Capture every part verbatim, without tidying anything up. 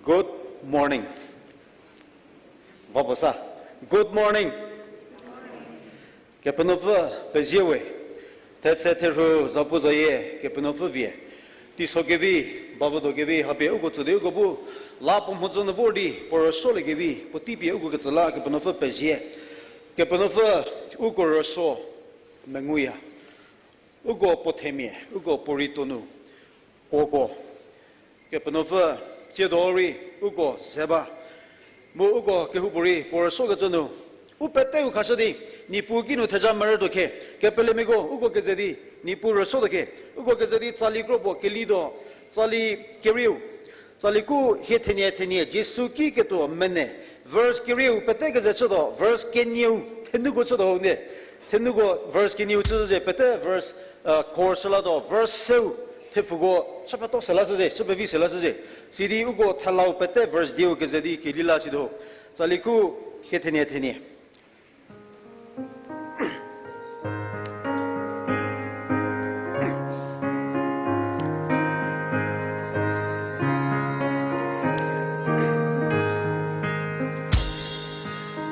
Good morning. Va puo sa. Good morning. Kepenuopfü pezie we. Thetse therhu zapu zayie Kepenuopfü vie. Teiso kevi, bavüdo kevi, hapie uko tsü di uko bu la puo mhodzü nu vor di puo rüsuoliekevi puotei pie uko ketsü la Kepenuopfü pezie. Kepenuopfü uko rüsuo menguya. Uko puo themia, uko puo rei tuonu kuoko. Kepenuopfü tsiedo rei uko ze ba. Mu uko kehoupuorei puo rüsuokecü nu u peteu khashü di, Niepuu kinu theja merütuo khe, kepelemiako uko keze di Niepuu rüsuotuo khe, uko keze di tsali kro puo kelituo, tsali kerieu, tsali khu hie thenie thenie Jisu ki ketuo mene, verse kerieu pete keze chütuo, verse kenieu thenuko chütuo hau ne. Thenuko verse kenieu chüzhie pete verse, uh, chord sü latuo, verse seu thepfuko chü peto se lashüzhie, chü pevi se lashüzhie. Sidi uko thelau pete verse dieu keze di keli la situo. Tsali khu hie thenie thenie.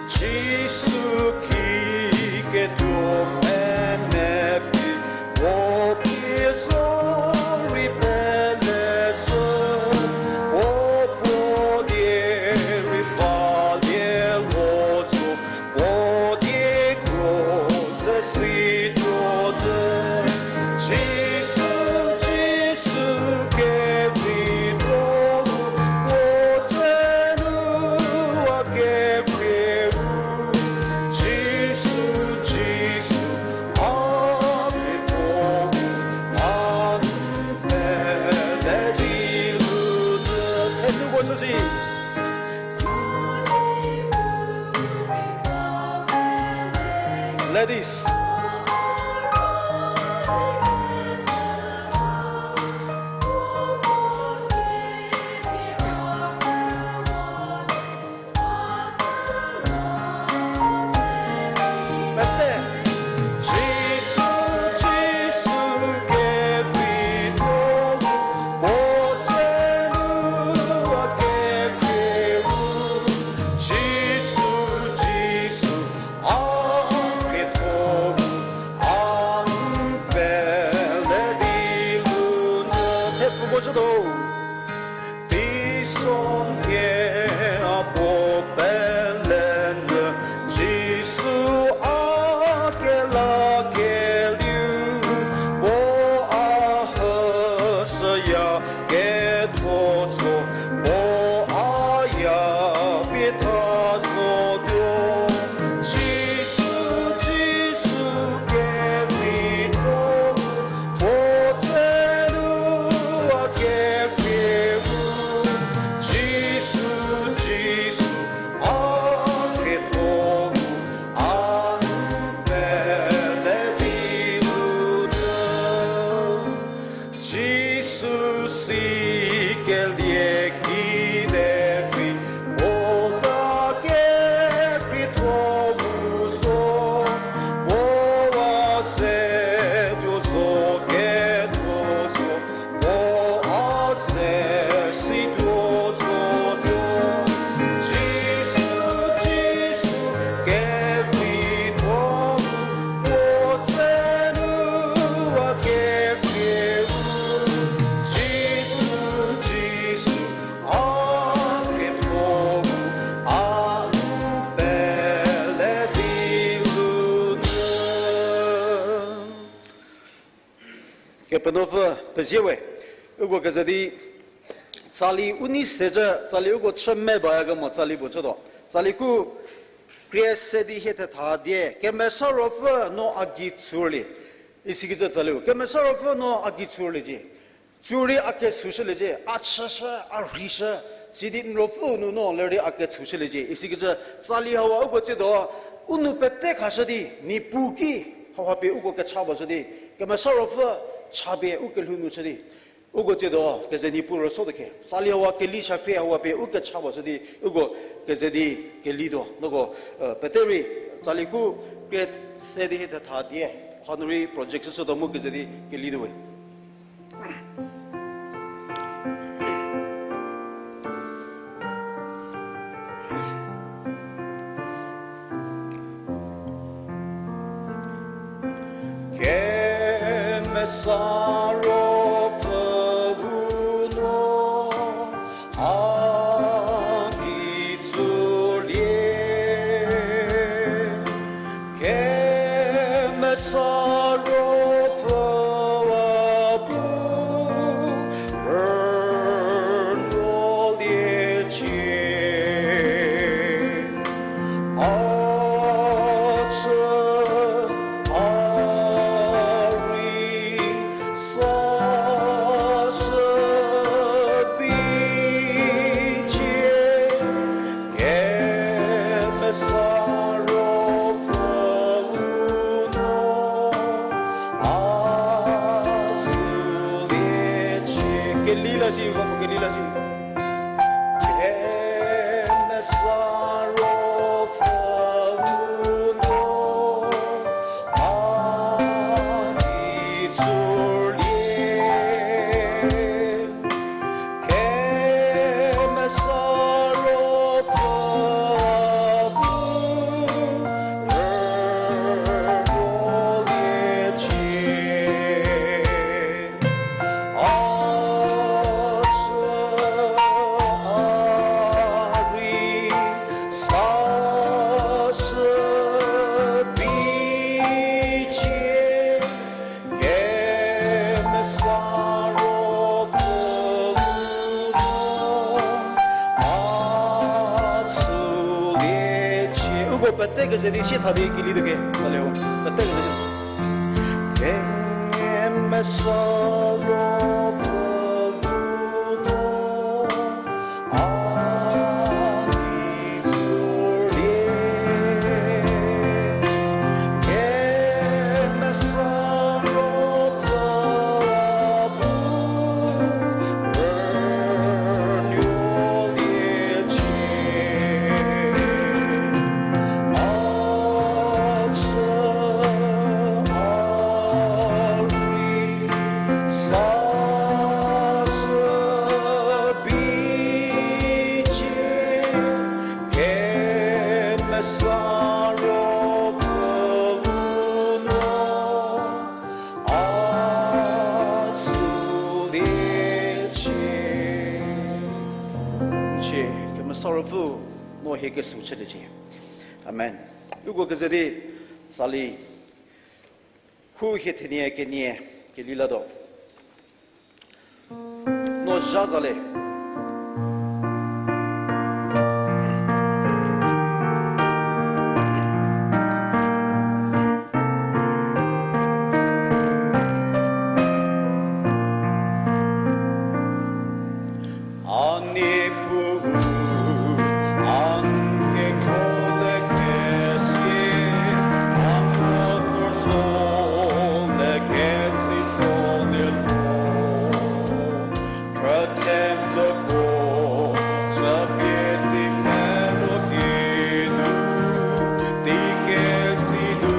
Jisu ki ketuo mene pie, puo pie zorei pele zo, puo puo die rei valie lo zo, puo die kro ze situo te. Jisu, Jisu kevitho-u, puo tsenu a kekhrie-u. Jisu, Jisu, a kevitho-u, a n pele di lu te. Thenuko chüzhie. Ladies. Pete. Jisu, Jisu kevitho-u, puo tsenu a kekhrie-u. Jisu, Jisu, a kevitho-u, a n pele di lu nyü. Thepfuko chütuo. Teisonhie a puo pele nyü, Jisu a kelakelieu, puo a hüshüya ketho zo, puo a ya pie tha zotuo. Jisu, Jisu kevitho-u, puo tsenu a kekhrie-u. Jisu, Jisu, a kevitho-u, a n pele di lu nyü. Jisu sikelie kide vi, puo ta kekreitho-u zo, puo a ze tuo zo ketho zo, puo a ze si tuo zotuo. Jisu, Jisu kevitho-u, puo tsenu a kekhrie-u. Jisu, Jisu, a kevitho-u, a n pele di lu nyü. Kepenuopfü pezie we. Uko keze di tsali u nei se cü, tsali uko chü me bayakemo tsali puo chütuo. Tsali khu krie se di hie thetha die, Kemesa Ruopfü no a gei tsurlie. Isikecü tsaliu, Kemesa Ruopfü no a gei tsurliecie. Tsurei a kesushüliecie, a chüshü, a rheishü, sidi n ruopfü nu no lerei a kesushüliecie. Isikecü tsali hauha uko tsiedo, u nou pete khashü di, Niepuu ki hauha pie uko kecha bashü di, Kemesa Ruopfü chapie u kelhou nu chü di, uko tsiedo keze Niepuu rüsuotuo khe, tsali hauha keli chakhrie hauha pie u kecha bashü di, uko keze di kelituo. Noko, eh, pete rei tsali khu krie se di hie thetha die, hanu rei project süsütuo mu keze di kelituo we. Sa ruopfü bu no a gei tsülie. Kemesa Ruopfü a bu rünuoliecie. A tsü, a rei, sa shü bicie, Kemesa Ruopfü bu no a tsüliecie. Keli la shi, va mu keli la shi. Kemesa Ruopfü bu no a gei tsülie. Kemesa Ruopfü bu rünuoliecie. A tsü, a rei, sa shü bicie, Kemesa Ruopfü bu no a tsüliecie. Uko pete keze di sie tha di keli tuo ke, tale-o. Pete keze di. Kemesa Ruopfü bu no a gei tsülie. Kemesa Ruopfü bu rünuoliecie. A tsü, a rei, sa shü bicie, Kemesa Ruopfü bu no a tsüliecie. Cie, Kemesa Ruopfü no hie kesu chüliecie. Amen. Uko keze di tsali khu hie thenie kenie keli latuo. No zha zale. A Niepuu, a n kekho lekesie, a n mhodzü zo lekesi zo lietuo. Phrüthemvüko chüpie di melo geinu, teikesi nu,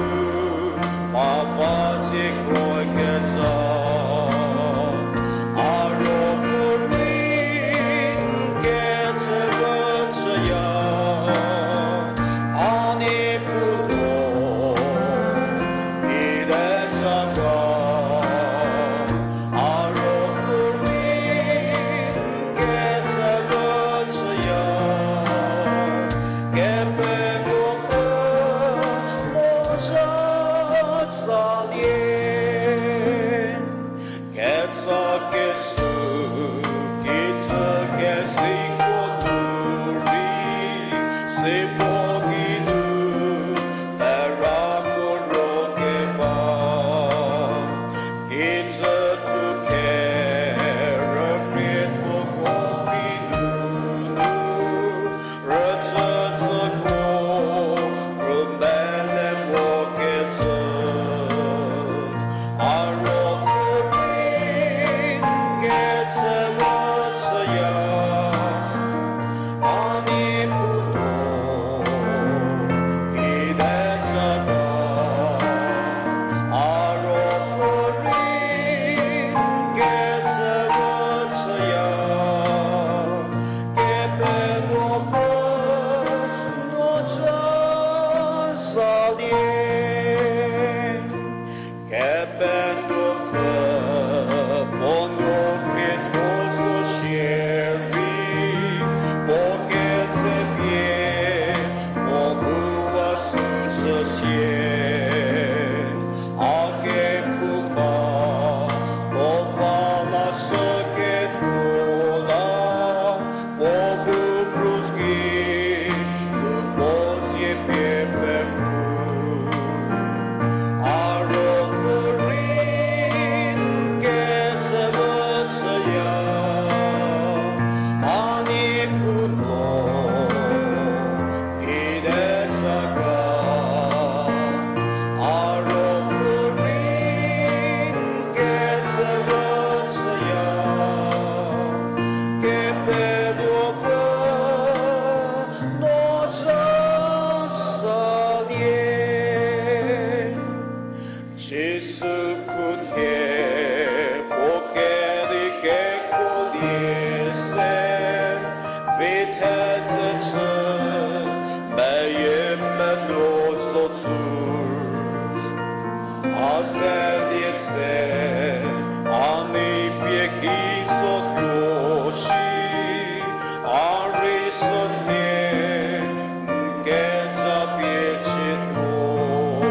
pa va sikrokezha. A ruopfü rei n ketsepie chüya, a Niepuu, kide zha ga. A ruopfü rei n ketsepie chüya, kepekopfü mo zha salie. Ketsa kesuo, kijü kezei ko nu rei, sibo geinu, pera ko ro keba. Kijü tuo khe, rükrietho ko geinu nu, rütsütsü ko, rübele mo kecü. A ruopfü rei n ketsepie chüya, a Niepuu, A ze die se, a nei pie ki zotuo shi, a rei sünhie n kezapie chütuo.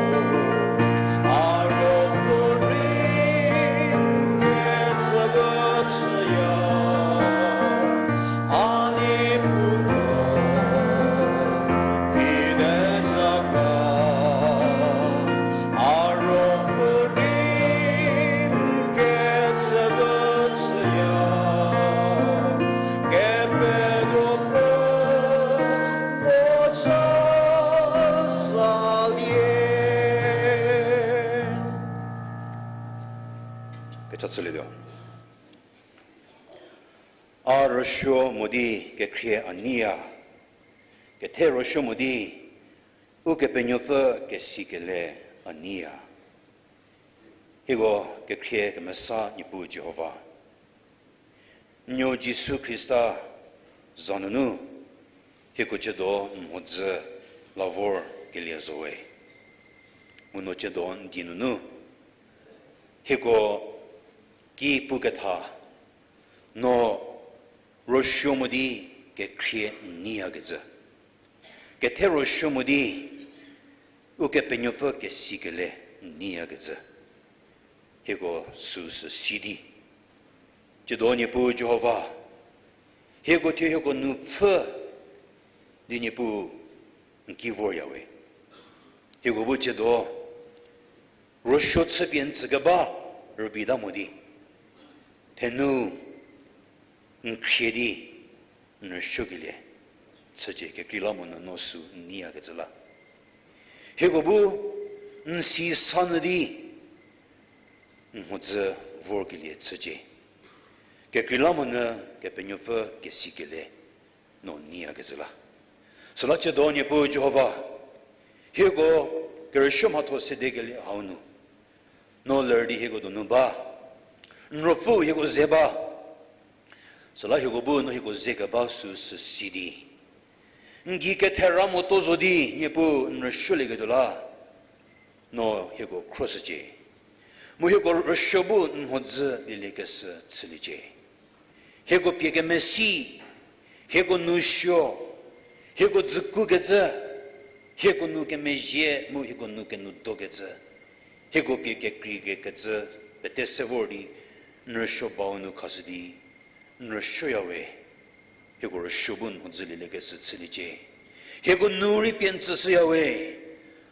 A ruopfü rei n kecübü chüya, a Niepuu no ki de zha ga, a ruopfü rei n kecübü chüya, Kepenuopfü puo cha zalie. Kecha chülietuo. A rüsuo mo di kekhrie a neiya, kethe rüsuo mo di Ukepenuopfü kesikele a neiya. Hieko kekhrie kemesa Niepuu Jihova, Nuo Jisu Khrista za nunu hieko ciedo n mhodzü la vor kelie zowe. Mu no ciedo n die nunu hieko ki puketha, no rüsuo mo di kekhrie n neiyakecü, kethe rüsuo mo di Ukepenuopfü kesikele n neiyakecü, hieko süsü si di, ciedo Niepuu Jihova, hieko thuo hieko nu pfhü di Niepuu n ki voryawe. Hieko bu ciedo rüsuo chüpie n tsükeba rübeita mo di, thenu n khrie di n rüsuokelie chücie, kekreilamonyü no sü n neiyakecü la. Hieko bu n si sa nyü di n mhodzü vorkelie chücie, kekreilamonyü Kepenuopfü kesikele no neiyakecü la. Süla ciedo Niepuu Jihova, hieko kerüsuo mhatho sedekelie hau nu, no ler di hieko donu ba, n Ruopfü hieko ze ba. Süla hieko bu no hieko ze keba süsü si di, n gei kethera motuo zo di Niepuu n rüsuolieketuo la, no hieko khroshücie. Mu hieko rüsuo bu n mhodzü lieliekeshü chüliecie. Hieko pie kemesi, hieko nu suo, hieko dzükukecü, hieko nu kemezhie mu hieko nu kenudokecü, hieko pie kekreikecü pete se vor di n rüsuo bau nu khashü di n rüsuoyawe. Hieko rüsuo bu n mhodzü lieliekeshü chüliecie. Hieko nu rei pie n tsüshüyawe.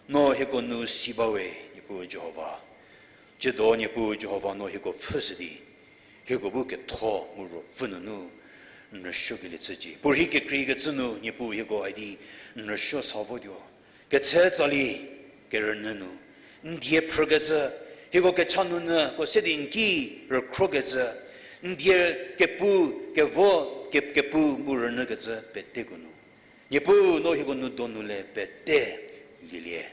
No hieko nu si bawe, Niepuu Jihova. Ciedo Niepuu Jihova no hieko pfhüshü di, hieko bu ketho mu ruopfü nunu n rüsuokelie chücie. Puorhi kekreikecü nu Niepuu hieko hai di n rüsuo sa votuo. Ketse tsali kerünyü nu n die phrükecü, hieko kecha nunyüko se di n ki rükhrokecü, n die kepu, kevo, ke- kepu mu rünyükecü peteko nu, Niepuu no hieko nu donu le pete lielie.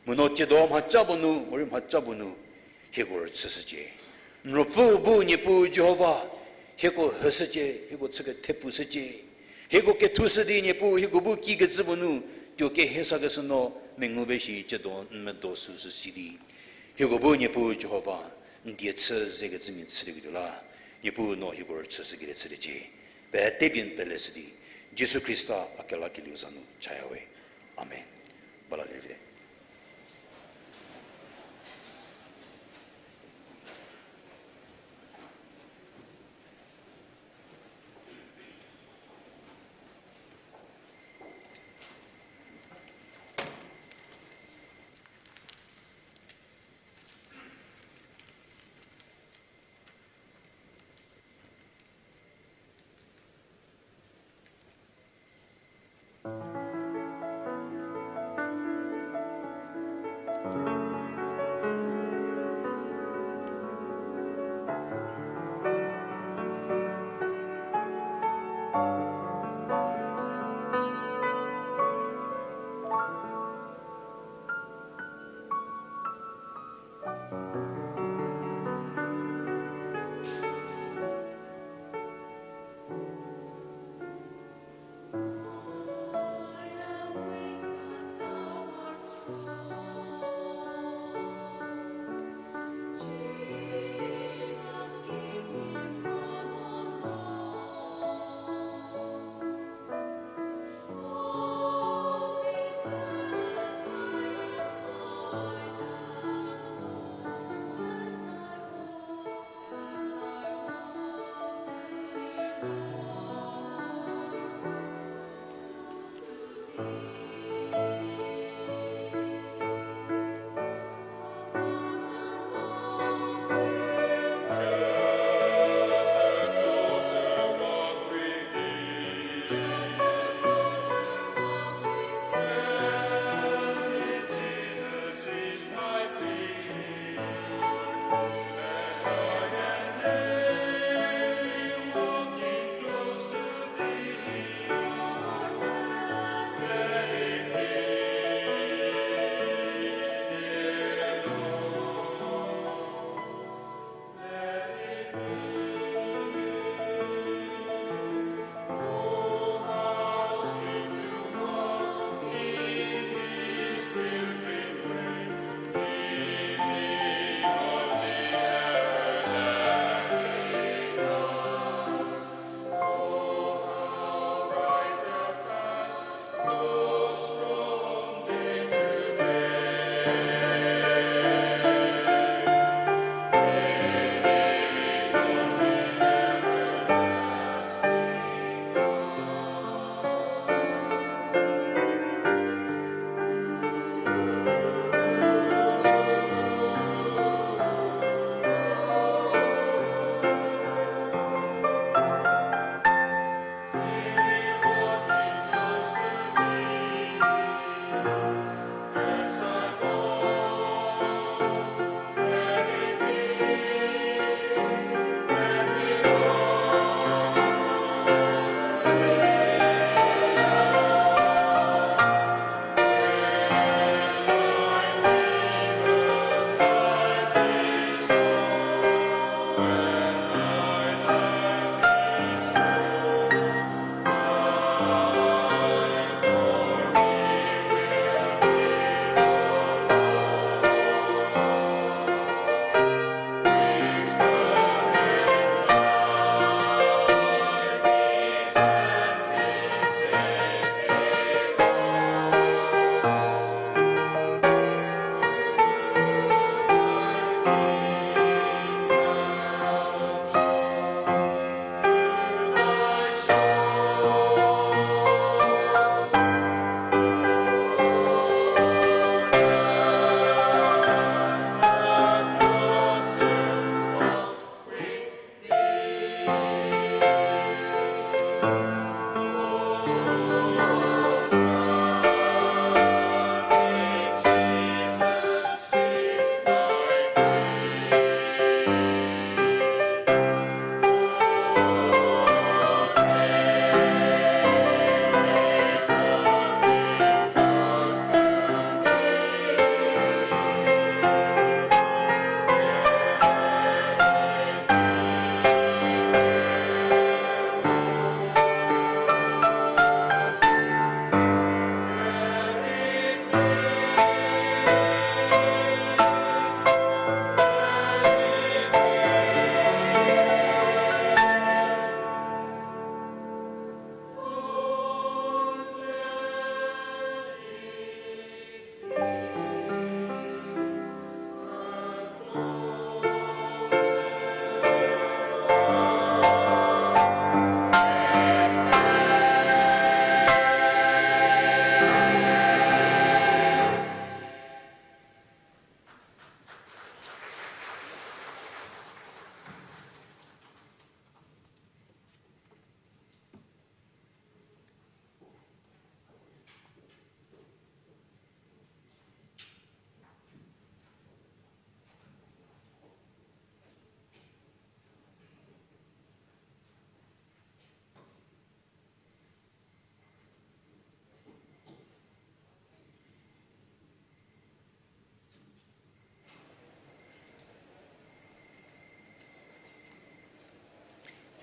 Mu no ciedo mhaca puo nu, morei mhaca puo nu hieko rüchüshücie. N Ruopfü bu Niepuu Jihova, hieko hüshücie, hieko chü kethepfushücie. Hieko kethushü di Niepuu hieko bu kikecü puo nu tuo kehiesakeshü no mengu be shi ciedo n medo süsü si di, hieko bu Niepuu Jihova, n die chü zekecümia chülieketuo la, Niepuu no hieko rüchüshükelie chüliecie. Pete pie n peleshü di, Jisu Khrista a kelakelieu za nu chayawe. Amen. Bala lervite.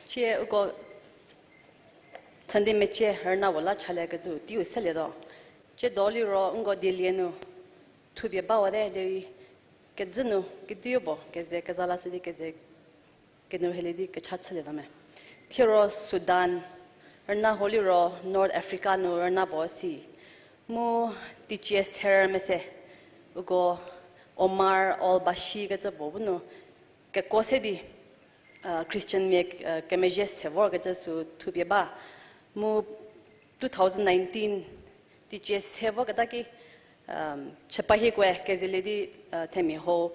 Thie uko Sunday mecie rüna puo la chaliekecü teiu selietuo. Tsiedo liro uko dielie nu thupie bawate derei kezhü nu kedipuo keze keza lashü di keze kenu rheilie di kecha chülietuo me. Thiero Sudan rüna huo liro North Africa nu rüna puo si. Mu teicie ser mese uko Omar al-Bashir kecü puo bu nu kekuo se di Christian mia kemezhie se vorkecü sü thupie ba. Mu two thousand nineteen Teicie se voketa ki, chüpa hie kue kezelie di, themia hou,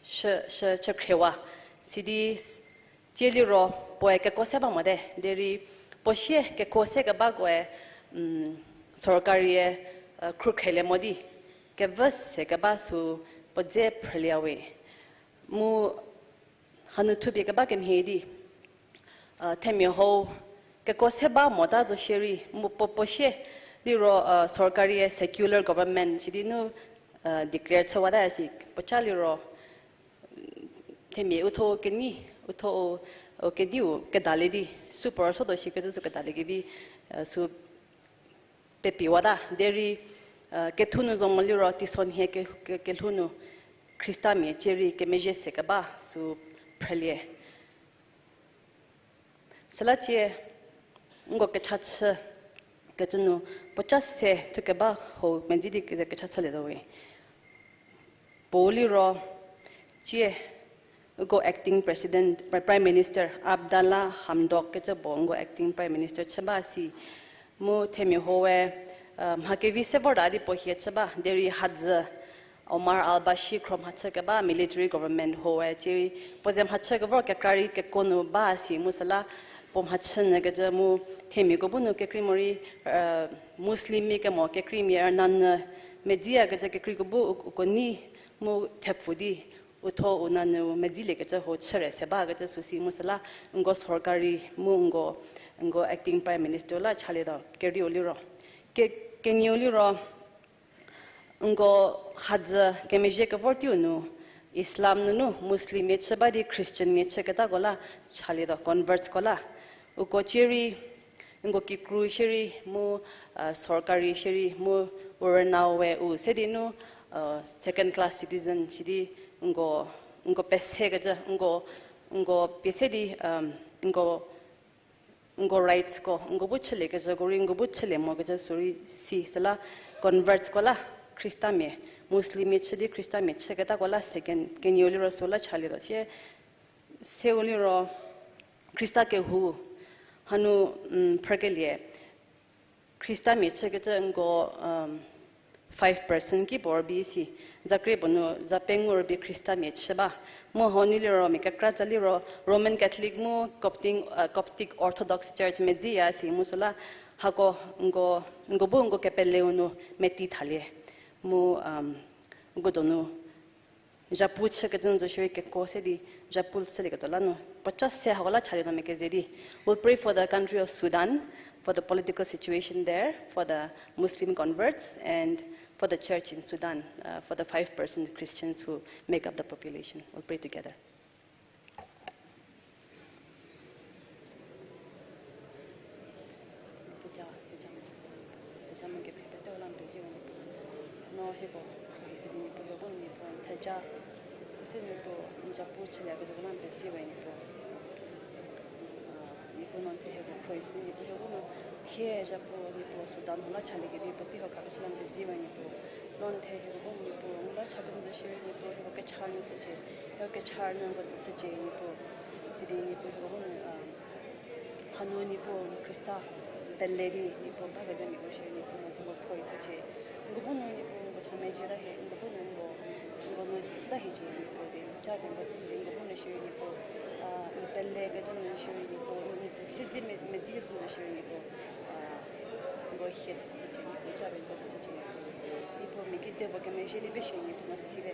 shü, shü, chükhrewa. Sidi, tsie liro, puoe kekuo se ba mote, derei, puo sie kekuo se kebakoe, sorkarie, khrukhrielie mo di, kevü se keba sü puo dze phrüliewe. Mu hanu thupie keba kemhie di, themia hou kekuo se ba mota zo shierei, mu puo, puo sie liro, sorkarie secular government sidi nu, declare chüwata si, puoca liro, themia utho kenei, utho u, u kediu kedalie di, sü puo rüso do shi kecü sü kedaliekevi, sü pepiwata, derei, kethu nu zo mo liro, teisonhie ke, ke, kelhou nu, Khristamia cierei kemezhie se keba sü phrülie. Süla cie, nko kecha chü, kecü nu, puoca se thu keba hou medzi di keze kecha chülietuo we. Puo liro, cie, uko acting president, Prime Minister Abdalla Hamdok kecü puo nko acting Prime Minister chü ba si. Mu themia houe, mha kevi se vorta di puo hie chü ba, derei hadzü Omar al-Bashir khro mhachü keba military government houe cierei, puo ze mhachü kevor kekra rei kekuo nu ba si mu süla puo mhachü nyü kecü mu themiako bu nu kekrei morei, Muslimmia kemo kekreimia rüna nyü medziya kecü kekreiko bu u, uko nei mu thepfu di, utho u nanyü u medzilie kecü ho chüre se ba kecü sü si mu süla, nko sorkari mu nko, nko acting Prime Minister la chalietuo kerieu liro. Ke, kenieu liro, nko hadzü kemezhie kevor teiu nu, Islam nunu Muslimmia chü ba di Christianmia chüketako la chalietuo, convertsko la. Uko cierei, nko kikru shierei mu, sorkari shierei mu u rünau we u se di nu, second class citizen sidi nko, nko pese kecü, nko, nko pie se di, nko, nko rightsko, nko bu chülie kecüko rei, nko bu chülie mo kecü sü rei si süla convertsko la Khristamia, Muslimmia chü di Khristamia chüketako la second, kenieu liro sü la chalietuo sie, seu liro, Khrista kehou, hanu, phrükelie, Khristamia chükecü nko, five percent ki puo rübei si, zakrie puo nu za pengou rübei Khristamia chü ba. Mu hau nu liro mia kekra tsa liro Roman Catholic mu Coptic, Coptic Orthodox Church medziya si mu süla hako nko, nko bu nko kepeleu nu meti thalie. Mu, uko donu zhapu chükecü nu zo shierei kekuo se di zhapu chülieketuo la nu puoca se hako la chalietuo mia keze di. We'll pray for the country of Sudan, for the political situation there, for the Muslim converts, and for the church in Sudan, for the five percent Christians who make up the population. We'll pray together. Puoca, puoca, puoca mha kephi pete u la n pezie we Niepuu. No hieko, isidi Niepuu hieko Niepuu n theja, se Niepuu n zhapu chülieketuoko la n pezie we Niepuu. Niepuu no n the hieko khro isidi Niepuu hieko no thie zhapu Niepuu Sudan hau la chaliekevi puotei hau khapie chü la n pezie we Niepuu. No n the hieko bu Niepuu n la chakecü zo shierei Niepuu hieko kecha nyü shücie, hieko kecha nyü nko tsüshücie Niepuu. Sidi Niepuu hieko bu nu, hanu Niepuu Khrista pele di Niepuu bakezhamiako shierei Niepuu no hieko khro isücie. Nko bu nu Niepuu nko cha mezhie ta hie, nko bu nu nko, nko nu chüta hiecie Niepuu di, ja pie nko tsüshü di nko bu nu shierei Niepuu, n pelekecü nu shierei Niepuu, n, n, sidi me, medzi kecü nu shierei Niepuu, nko hie tsüshücie Niepuu, ja pie nko tsüshücie Niepuu. Niepuu mia kedipuo kemezhie di peshie Niepuu no site.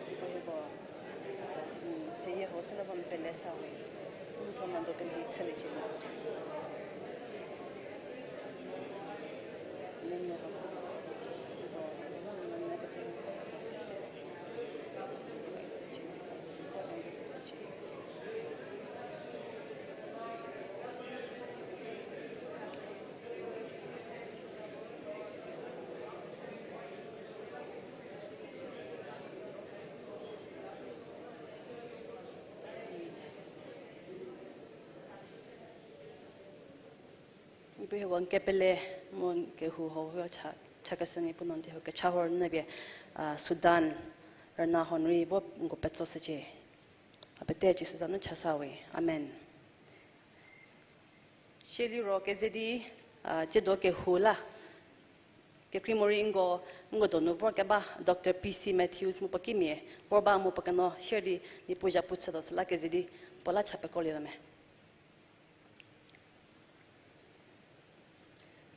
Niepuu hieko, seyie hau süla ba n pele sa we. N tho mado kemhie chüliecie Niepuu Jisu. Niepuu hieko n kepele mu n kehou hau cha, chakeshü Niepuu no n the hieko kecha hor nyü pie, Sudan rüna hau nu rei vo nko petsoshücie. A pete Jisu za nu chasa we. Amen. Tsie liro keze di, a, tsiedo kehou la. Kekrei morei nko, nko donu vor keba Doctor P C Matthews mu puo kimia, vor ba mu puo keno share di, Niepuu zhapu chütuo süla keze di, puo la cha pekrolietuo me.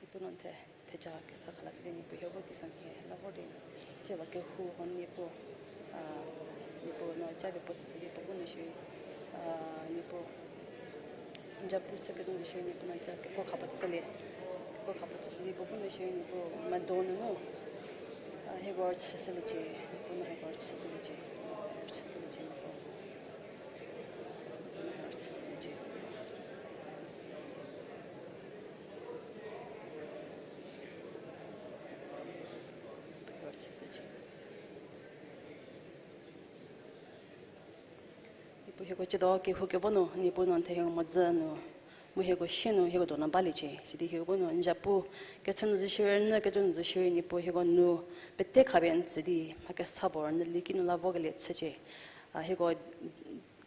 Niepuu no the, theja kesa khalashü di Niepuu hieko teisonhie la vor di, tsie ba kehou hon Niepuu, a, Niepuu no japie puo tsüshü di puo bu nu shierei, a, Niepuu n zhapu chü kezhü nu shierei Niepuu no ja kekuo khapuo tsülie, kekuo khapuo tsüshü di puo bu nu shierei Niepuu medo nunu, a, hieko chüshüliecie, Niepuu no hieko chüshüliecie, chüshüliecie Niepuu. Niepuu hieko tsiedo kehou kevo nu, Niepuu no n the hieko mhodzü nu, mu hieko sie nu hieko donu baliecie, sidi hieko bu nu n zhapu, kechü nu zo shierei, rünyü kecü nu zo shierei, Niepuu hieko nu, pete khapie n tsü di, mha kesa puo rünyülie kinu la vokelie chücie. A, hieko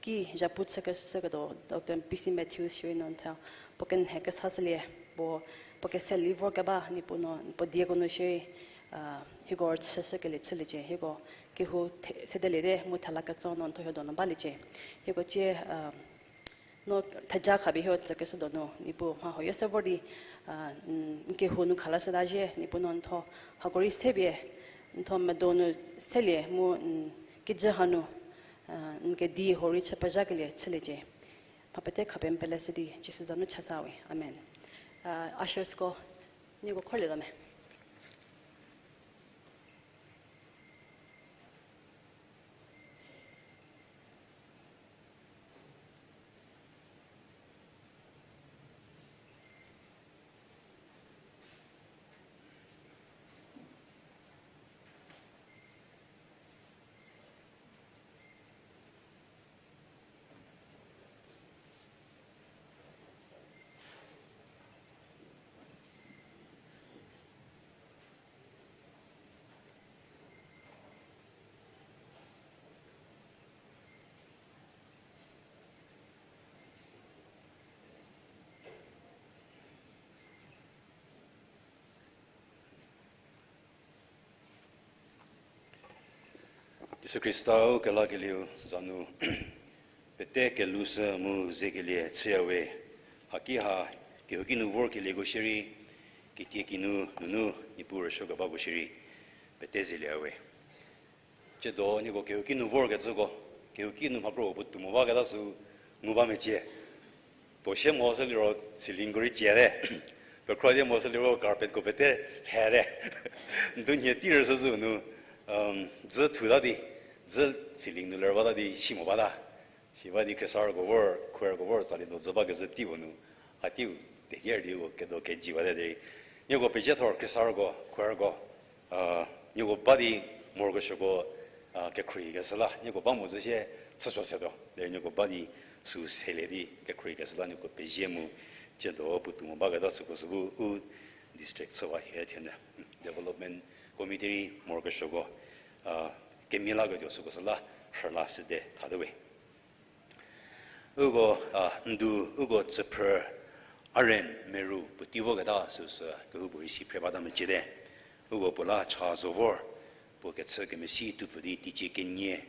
ki zhapu chükeshüketuo Doctor P C Matthews shierei no n the, puo kenhe kesa shülie, puo, puo kese li vor keba Niepuu no puo dieko nu shierei, a, hieko chüshükelie chüliecie, hieko kehou the, sedeliete mu thela ketso no n thuo hieko donu baliecie. Hieko tsie, a, no theja khapie hieko tsükeshü donu, Niepuu mha huoyo se vor di, a, n, n kehou nu khalashüta zhie, Niepuu no n thuo, hako rei se pie, n thuo medo nu selie mu, n, kijü hanu, a, n kedi huo rei chü pezhakelie chüliecie. Mha pete khapie n peleshü di, Jisu za nu chasa we. Amen. A, ushersko, nieko khorlietuo me. Jisu Khrista u kelakelieu za nu pete kelushü mu zekelie chüyawe, haki ha kehouki nu vorkelieko shierei, kitiekinu nunu Niepuu rüsuokebako shierei, pete zelieyawe. Tsiedo nieko kehouki nu vorkecüko, kehouki nu mhakro puotou mo baketa sü ngu ba mecie. Tuo sie mo sü liro ceiling ko rei tsiete. Pekhro die mo sü liro carpet ko pete lhete. Ndunhie tei rüsü zü nu, dzü thuta di, dzü ceiling nu ler bata di si mo bata. Si ba di khriesarüko vor, choirko vor tsali do dzü bakezhü tei puo nu, ha teiu teker di uko kedo keji bate derei. Nieko pezie thor khriesarüko, choirko, nieko ba di morokesuoko, kekhruohikeshü la nieko ba mo zü sie chüsuo setuo derei nieko ba di sü selie di kekhruohikeshü la nieko pezie mu, tsiedo puotou mo baketa süko sü bu u district chüwa hie thie nyü. Development committee rei morokesuoko kemie laketuo süko sü la rhüla sede thate we. Uko, a, ndu uko tsüphrü Aren Meru puotei voketa süsü kehoupuorei si phre bata meciete. Uko puo la cha zo vor, puo kechü kemesi tuopfü di teicie kenie,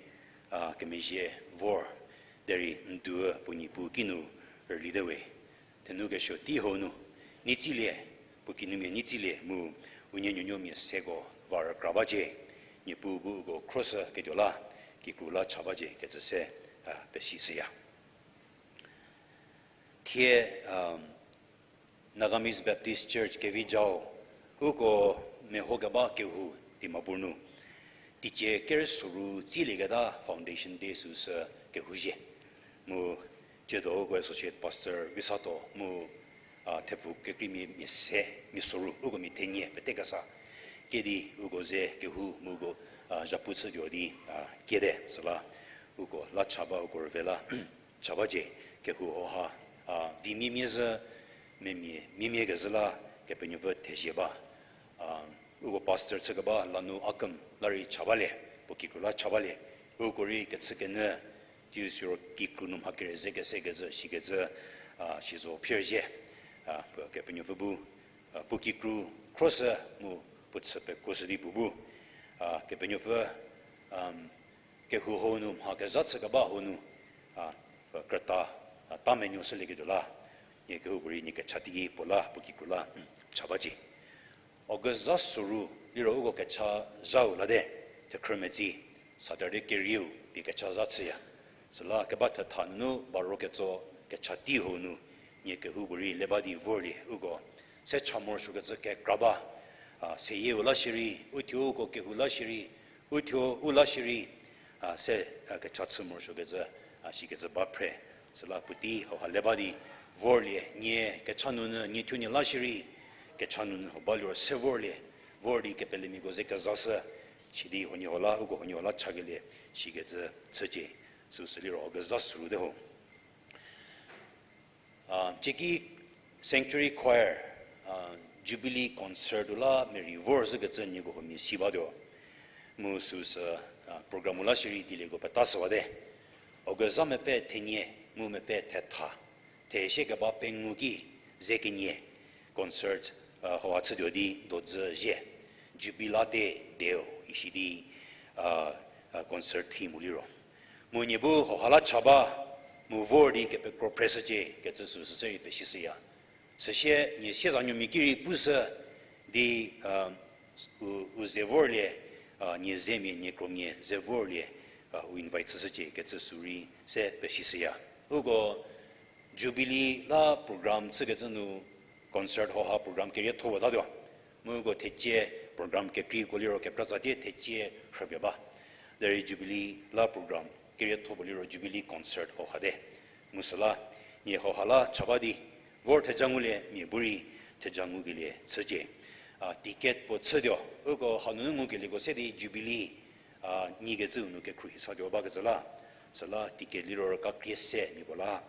a, kemezhie vor, derei ndu puo niepu kinu rülite we. Thenou kesuo tei hau nu, neitsilie, puo kinumia neitsilie mu unie nuonuomia seko va rükra bacie, Niepuu bu uko khroshü ketuo la, kikru la cha bacie kecü se, a, pesishüya. Thie, a, Nagamese Baptist Church Kevijao, uko mehokeba kehou Dimapur nu, teicie kerüsoru tsilieketa Foundation Day süsü kehou zhie. Mu tsiedo uko Associate Pastor Visato mu, a, thepfu kekreimia mia se, mia soru, uko mia thenie pete kesa. Kedi uko ze kehou mu uko, a, zhapu chütuo di, a, kiete, süla uko la cha ba uko rüve la cha bacie, kehou hauha, a, vi miemie zhü, memia miemie kezhü la Kepenuopfü thezie ba. A, uko pastor chükeba Lanu Akem la rei cha balie, puo kikru la cha balie. Uko rei kechükenyü Ci siro kikru nu mha kere ze kese kecü, shikecü, a, si zo phirzhie. A, Kepenuopfü bu, a, puo kikru khroshü mu puo chü pekuoshü di puo bu, a, Kepenuopfü, um, kehou hau nu mha kezha chü keba hau nu, a, krüta, a, ta menuoshülieketuo la, nie kehoupuorei nie kecha teiki puo la, puo kikru la, cha bacie. August zha soru liro uko kecha zhau late, thekhrü metsi, Saturday kerieu pie kecha zha chüya. Süla keba thetha nunu baro ketso kecha tei hau nu, nie kehoupuorei le ba di vorlie uko. Se cha morosuokecü kekra ba, a, seyieu la shierei, uthuo uko kehou la shierei, uthuo u la shierei, a, se, a, kecha chü morosuokecü, a, shikecü ba phre. Süla puotei hauha le ba di vorlie, nie kecha nunu, nie thuo nie la shierei, kecha nunu hau ba liro se vorlie, vor di kepelemiako ze kezashü, sidi huoniehuo la, uko huoniehuo la chakelie, shikecü chücie, süsü liro August zha soru te ho. A, cieki Sanctuary Choir, a, Jubilee Concert-u la merei vorzhükecü nieko huomia si batuo. Mu süsü, a, program-u la shierei dielieko petashüwate. August zha mepfü thenie, mu mepfü thetha, theshie keba pengou ki, ze kenie, concert, a, hauha chütuo di dodzü zhie. Jubilate Deo isi di, a, a, concert theme-u liro. Mu nie bu hauha la cha ba, mu vor di kepekro phreshücie kecü süsü se rei pesishüya. Süsie nie siezanuomia ki rei pushü di, a, u, u ze vorlie, a, nie zemia, nie kromia ze vorlie, a, u invite chüshücie kecü sü rei se pesishüya. Uko Jubilee la program chükecü nu concert hauha program kerietho puo tatuo. Mu uko thecie program kekreiko liro kekratsa tie thecie rhüpie ba. Derei Jubilee la program kerietho puo liro Jubilee concert hauha te. Mu süla, nie hauha la cha ba di, vor theja ngulie mia bu rei theja ngukelie chücie. A, ticket puo chütuo, uko hanunu ngukelieko se di Jubilee, a, nyikecüu nu kekhruohi satuo bakecü la. Süla ticket liro rüka krie se miapuo la,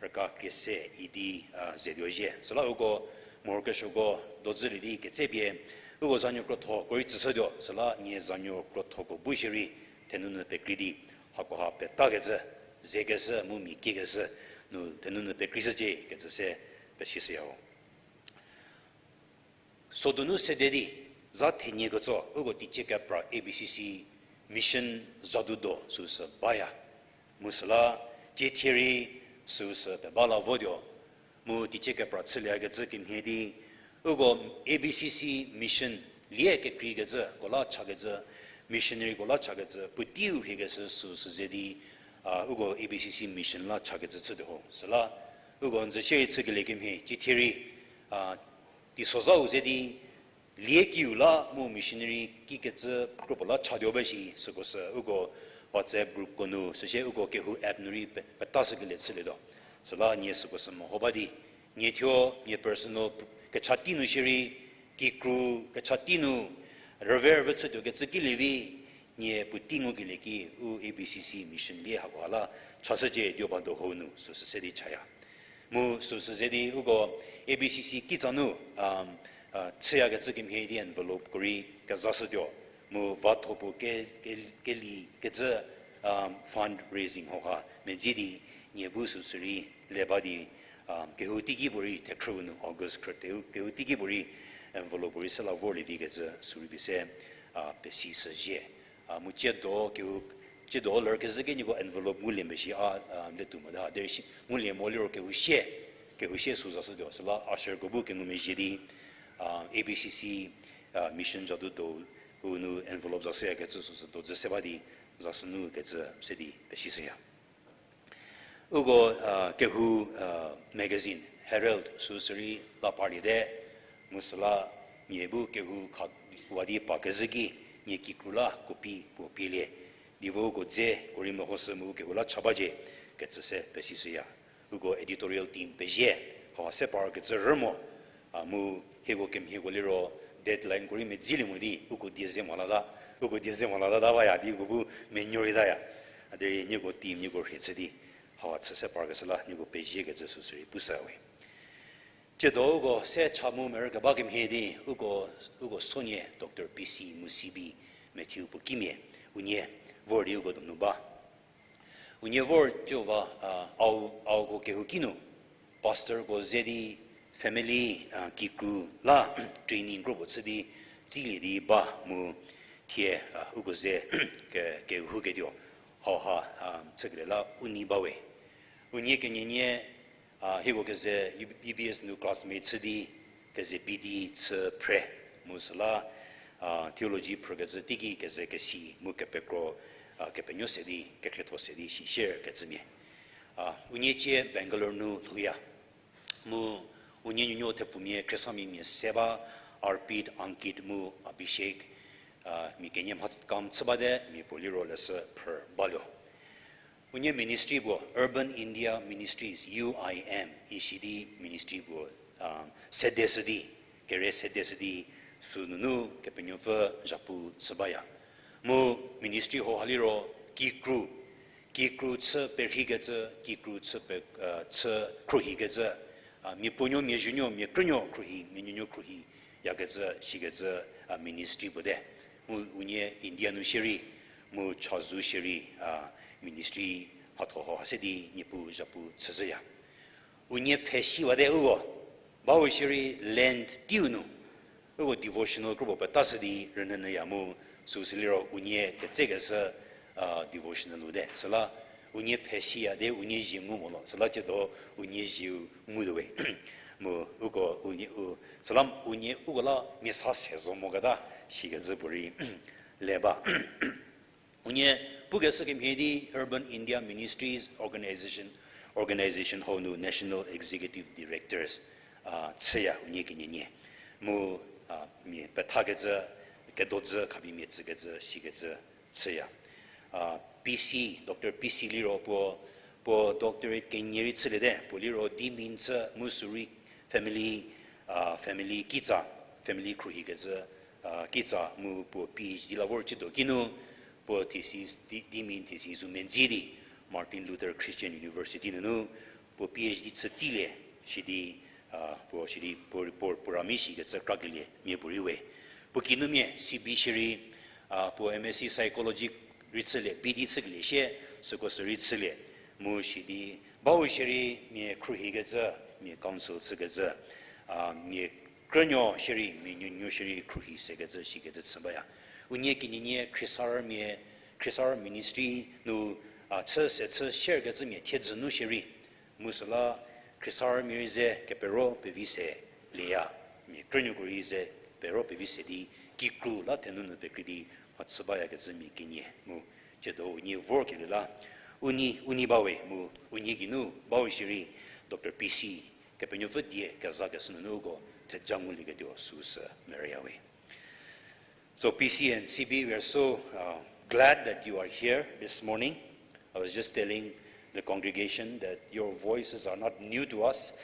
rüka krie se idi, a, zetuo zhie. Süla uko morokesuoko dodzülie di ketsepie, uko zanuo krotho ko rei tsüshütuo, süla nie zanuo krothoko bu shierei thenunu pekrei di, hakoha petakecü, zekeshü mu mia kiekeshü nu thenunu pekreishücie kecü se pesishüya ho. Sodunu sede di, za thenie ketso, uko teicie kepra A B C C mission zhadudo süsü baya. Mu süla, tie thie rei süsü peba la votuo. Mu teicie kepra chüliekecü kemhie di, uko A B C C mission lie kekreikecüko la chakecü, missionaryko la chakecü, puoteiu hiekeshü süsü ze di, a, uko A B C C mission la chakecü chütuo ho. Süla, uko n zü shierei chükelie kemhie, tie thie rei, a, teisozhau ze di, lie kiu la mu missionary kikecü kropuo la chatuo ba shi süko sü uko WhatsApp groupko nu, süsie uko kehou app nu rei pe-, petashükelie chülietuo. Süla nie süko sü meho ba di, nie thuo, nie personal kecha tei nu shierei, kikru kecha tei nu, rüve rüve chütuokecü kilie vi, nie puotei ngukelie ki u A B C C mission lie hakoha la chashücie dio ba do ho nu süsü se di chaya. Mu süsü ze di uko A B C C kitsa nu, um, a, chüyakecü kemhie di envelope ko rei kezashütuo. Mu vatho puo ke, ke, kelikecü, um, fundraising hauha medzi di nie bu süsü rei le ba di, um, kehou teiki puorei thekhrüu nu August khrüteu kehou teiki puorei envelope puorei se la vorlie vikecü sü rei pie se, a, pesishüzhie. A, mu tsiedo kehou, tsiedo ler kezhü ki nieko envelope ngulie mbe shi a, a, letuo mote ha. Derei shi, ngulie mo liro kehou sie, kehou sie sü zashütuo. Süla usherko bu kengumezhie di, a, A B C C, a, mission zhadudo u nu envelope zashüyakecü süsü dodzü se ba di, zashünu kecü se di pesishüya. Uko, a, kehou, a, magazine Herald süsü rei la parliete, mu süla nie bu kehou kha wa di pa kezhü ki, nie kikru la copy puo pielie. Di vo uko dze ko rei mehoshü mu kehou la cha bacie kecü se pesishüya. Uko editorial team pezie, hauha se parkecü rü mo, a, mu hieko kemhieko liro deadline ko rei medzilie mo di, uko die ze mo lata, uko die ze mo latata baya di uko bu menuo rei taya. A derei nieko team nieko rhie chü di, hauha chü se parkeshü la nieko peziekecü süsü rei pushüwe. Tsiedo uko se cha mu merü keba kemhie di, uko, uko sonie Doctor P C Musibi, Matthew puo kimia, unie vor di uko donu ba. Unie vor tuo va, a, au, auko kehouki nu, pastorko ze di family, a, kikru la training kropuo chü di tsilie di ba mu thie, a, uko ze ke, kehouketuo hauha, a, chükelie la u nei bawe. Unie kenienie, a, hieko keze U-, U B S nu classmate chü di keze B D chü phre mu süla, a, theology phrükecü teiki keze kesi mu kepekro, a, kepenuo se di, kekhrietho se di shi share kecümia. A, unie cie Bangalore nu lhouya. Mu unie nuonuo thepfumia khriesamia mia se ba, Arpit, Ankit mu Abhishek, a, mia kenie mha kam chü bate, mia puo liro leshü phrü baluo. Unie ministry puo Urban India Ministries, U I M, isi di ministry puo, a, sedeshü di, kere sedeshü di, sünunu Kepenuopfü zhapu chü baya. Mu ministry hauha liro kikru, kikru chü perheikecü, kikru chü pe, a, chü khruohikecü, a, mia puonuo, mia zhünuo, mia krünuo khruohi, mia nuonuo khruohi yakecü, shikecü, a, ministry puo te. Mu unie India nu shierei, mu chazou shierei, a, ministry mhatho hauha se di Niepuu zhapu chüzhüya. Unie pfhe siwate uko, bau shierei Lent teiu nu, uko devotional kropuo petashü di rünyünyüya mu, süsü liro unie ketsekeshü, a, devotional-u te. Süla unie pfhe siya di unie zie ngu mo lo. Süla tsiedo unie zieu ngutuo we. Mu uko unie u, süla unie uko la mia sa se zo moketa shikecü puorei le ba. Unie pukeshü kemhie di Urban India Ministries Organization, organization hau nu National Executive Directors, a, chüya unie kenienie. Mu, a, mia pethakecü, kedodzü khapie mia tsükecü, shikecü chüya. A, P C, Doctor P C liro puo, puo doctorate kenie rei chüliete, puo liro di min chü mu sürei family, a, family kitsa, family khruohikecü, a, kitsa mu puo P H D la vor chütuo kinu, puo thesis, di, di min thesis-u medzi di Martin Luther Christian University nunu puo P H D chü tsilie, sidi, a, puo sidi puo, puo, puo rami shikecü krakelie mia puorei we. Puo kinumia C B shierei, a, puo M Sc Psychology rei chülie, B D chükelie sie, süko sürei chülie. Mu sidi, bau shierei mia khruohikecü, mia counsel chükecü, a, mia krünuo shierei, mia nuonuo shierei khruohi sekecü, shikecü chü baya. Unie kenienie khriesarümia, khriesarü ministry nu, a, chü se chü sharekecümia thiedzü nu shierei. Mu süla khriesarümia rei ze kepero pevi se lieya, mia krünuoko rei ze pero pevi se di kikru la thenou nu pekrei di mhachü bayakecü mia kenie mu. Tsiedo unie vorkelie la, u nei, u nei bawe mu, unie geinu bau shierei Doctor P C, Kepenuopfü die kezakeshü nunu uko theja ngulieketuo süsü merüyawe. So P C and C B, we are so, uh, glad that you are here this morning. I was just telling the congregation that your voices are not new to us,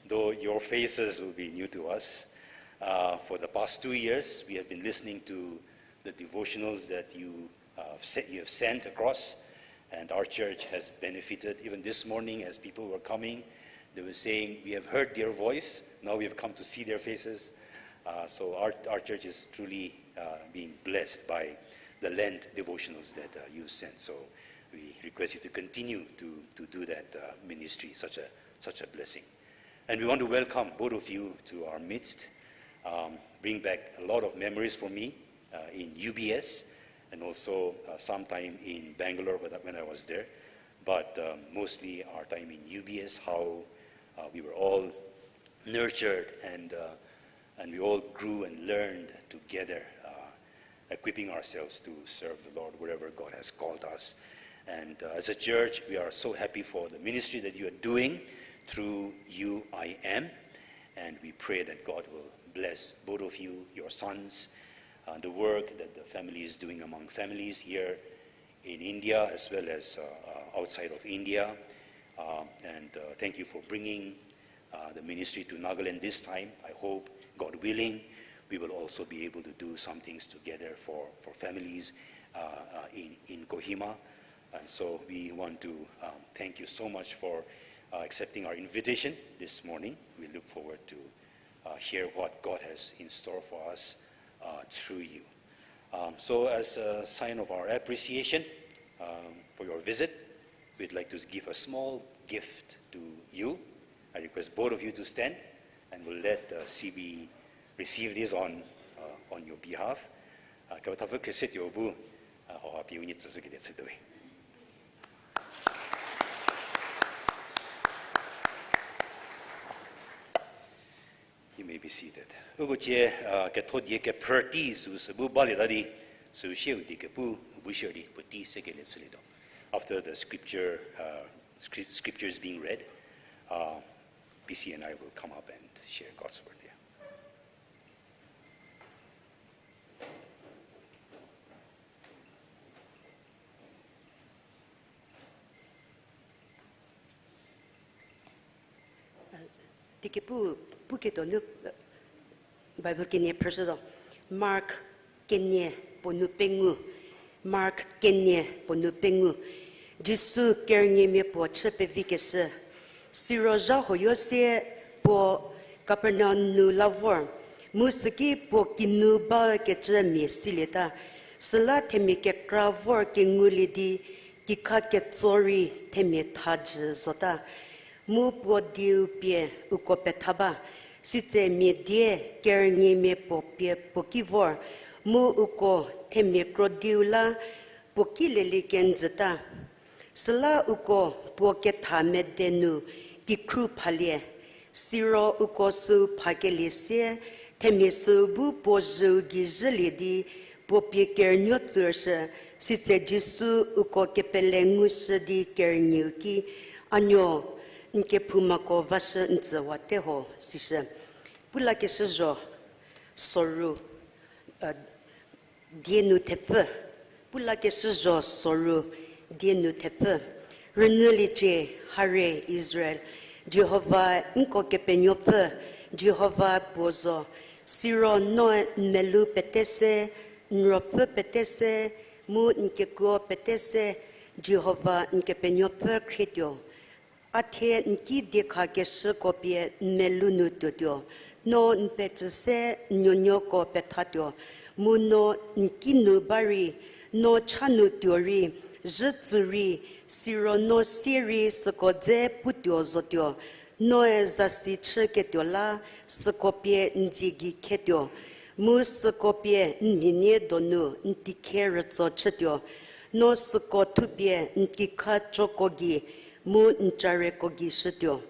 though your faces will be new to us. Uh, for the past two years, we have been listening to the devotionals that you, uh, se-, you have sent across, and our church has benefited. Even this morning, as people were coming, they were saying, "We have heard their voice, now we have come to see their faces." Uh, so our, our church is truly, uh, being blessed by the Lent devotionals that, uh, you sent. So we request you to continue to, to do that, uh, ministry, such a, such a blessing. And we want to welcome both of you to our midst. Um, bring back a lot of memories for me, uh, in U B S and also, uh, sometime in Bangalore when I, when I was there. But, um, mostly our time in U B S, how, uh, we were all nurtured and, uh, and we all grew and learned together, uh, equipping ourselves to serve the Lord wherever God has called us. And, uh, as a church, we are so happy for the ministry that you are doing through U I M. And we pray that God will bless both of you, your sons, uh, the work that the family is doing among families here in India as well as, uh, uh, outside of India. Uh, and, uh, thank you for bringing, uh, the ministry to Nagaland this time. I hope, God willing, we will also be able to do some things together for, for families, uh, uh, in, in Kohima. And so we want to, um, thank you so much for, uh, accepting our invitation this morning. We look forward to, uh, hear what God has in store for us, uh, through you. Um, so as a sign of our appreciation, um, for your visit, We'd like to give a small gift to you. I request both of you to stand, and we'll let, uh, C B receive this on, uh, on your behalf. Uh, kepethapfü Khriesetuo bu, uh, hauha pie unie tsüshükelie chütuo we. You may be seated. Uko cie, uh, ketho die kephrü tei süu sü bu balieta di, süu sieu die kepu, u bu sier di, puotei sekelie chülietuo. After the scripture, uh, scri-, scriptures being read, uh, P C and I will come up and share God's word here. Tei kepu, puketuo nu, Bible kenie phrüshütuo. Mark kenie puo nu pengou. Mark kenie puo nu pengou. Jisu kerünyimia puo chü pevikeshü. Siro zha huoyo sie puo Kapernaum nu la vor. Mu süki puo kinu bakecü mia silieta. Süla themia kekra vor kengulie di, kikha ketso rei themia thajü zota. Mu puo dieu pie uko petha ba. Sitse mia die kerünyimia puo pie puo ki vor. Mu uko themia krodiu la puo ki lelie kenjüta. Süla uko puo ketha mede nu kikhru phalie. Siro uko süu phakelie sie, themia süu bu puo zhüu gei zhülie di, puo pie kerünuo tsüshü, sitse Jisu uko kepele ngushü di kerünyüu ki, A nuo, n kephoumako vashü n tsüwate ho, sishü. Pu lakeshü zho, soru, die nu thepfü. Pu lakeshü zho soru, die nu thepfü. Rünyüliecie, harie Israel, Jihova nko Kepenuopfü, Jihova puo zo. Siro noe n melou pete se, n ruopfü pete se, mu n kekuo pete se, Jihova n Kepenuopfü khrietuo. A thie n ki diekhakeshüko pie n melou nu tuotuo, no n pecü se n nuonuoko pethatuo, mu no n kinu ba rei, no cha nu tuo rei, zhütsü rei, siro no sie rei süko dze putuo zotuo, noe zasi chüketuo la süko pie n dzie gei khetuo, mu süko pie n mhinie donu n tikhe rütso chütuo, no süko thupie n kikha choko gei mu n careko gei shütuo.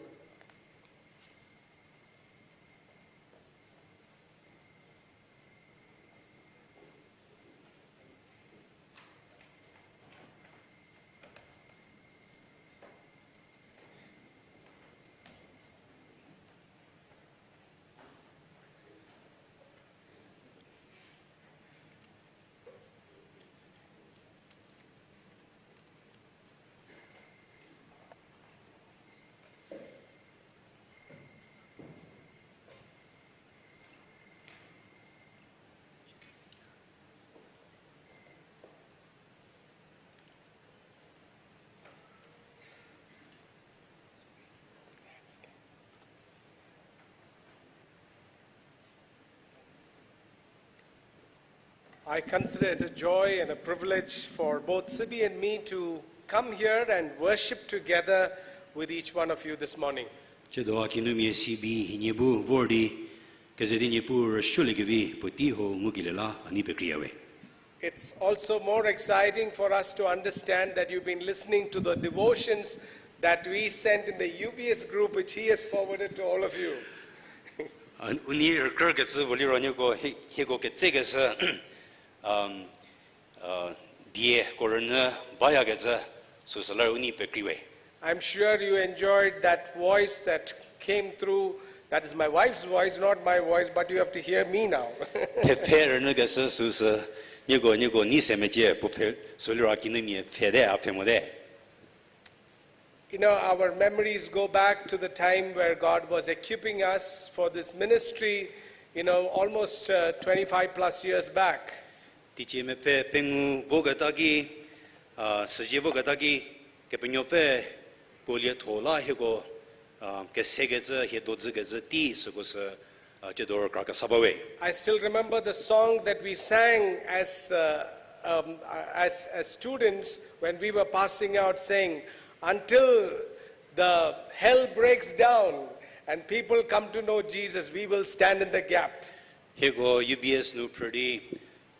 I consider it a joy and a privilege for both Sibi and me to come here and worship together with each one of you this morning. Tsiedo a kinumia Sibi hienie bu vor di, keze di Niepuu rüsuoliekevi puotei ho ngukelie la a nei pekreiya we. It's also more exciting for us to understand that you've been listening to the devotions that we sent in the U B S group, which he has forwarded to all of you. A, u nei rükrükecü vo liro nieko hi-, hieko ketsekeshü, um, uh, dieko rünyü bayakecü süsü la u nei pekrei we. I'm sure you enjoyed that voice that came through. That is my wife's voice, not my voice, but you have to hear me now. Thepfhe rünyükeshü süsü, nieko, nieko nei se mecie, puo pfhe, sü liro a kinumia pfhete, a pfhe mote. You know, our memories go back to the time where God was equipping us for this ministry, you know, almost, uh, twenty-five plus years back. Teicie mepfü pengou voketa ki, a, süzie voketa ki, Kepenuopfü puo lietho la hieko, a, kesekecü, hie dodzükecü tei süko sü, a, tsiedo rükra kesa ba we. I still remember the song that we sang as, uh, um, uh, as, as students when we were passing out, saying, Until the hell breaks down and people come to know Jesus, we will stand in the gap. Hieko U B S nu phrü di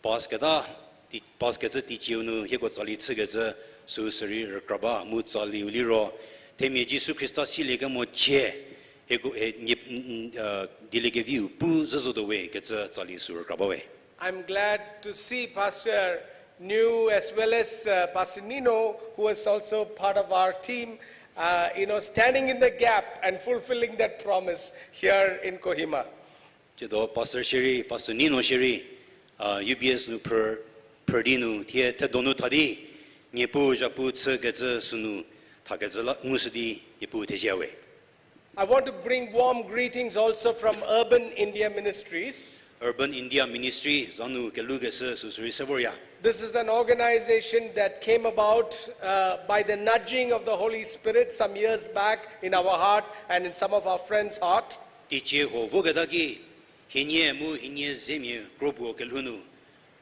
pass keta, ti-, pass kecü teicieu nu hieko tsali chükecü süu sürei rükra ba mu tsaliu liro themia Jisu Khrista siliekemo cie, hieko, e, nie, n-, n-, e, dieliekeviu pu zhü zotuo we kecü tsali süu rükra bawe. I'm glad to see Pastor New as well as, uh, Pastor Nino, who is also part of our team, uh, you know, standing in the gap and fulfilling that promise here in Kohima. Tsiedo Pastor shierei, Pastor Nino shierei, uh, U B S nu phrü, phrü di nu, thie thedonu tha di, Niepuu zhapu chükecü sünu, thakecü la ngushü di, Niepuu thezie we. I want to bring warm greetings also from Urban India Ministries. Urban India Ministry za nu kelukeshü süu sürei se vorya. This is an organization that came about, uh, by the nudging of the Holy Spirit some years back in our heart and in some of our friends' heart. Teicie huo voketa ki, hienie mu hienie zemia kropuo kelhou nu,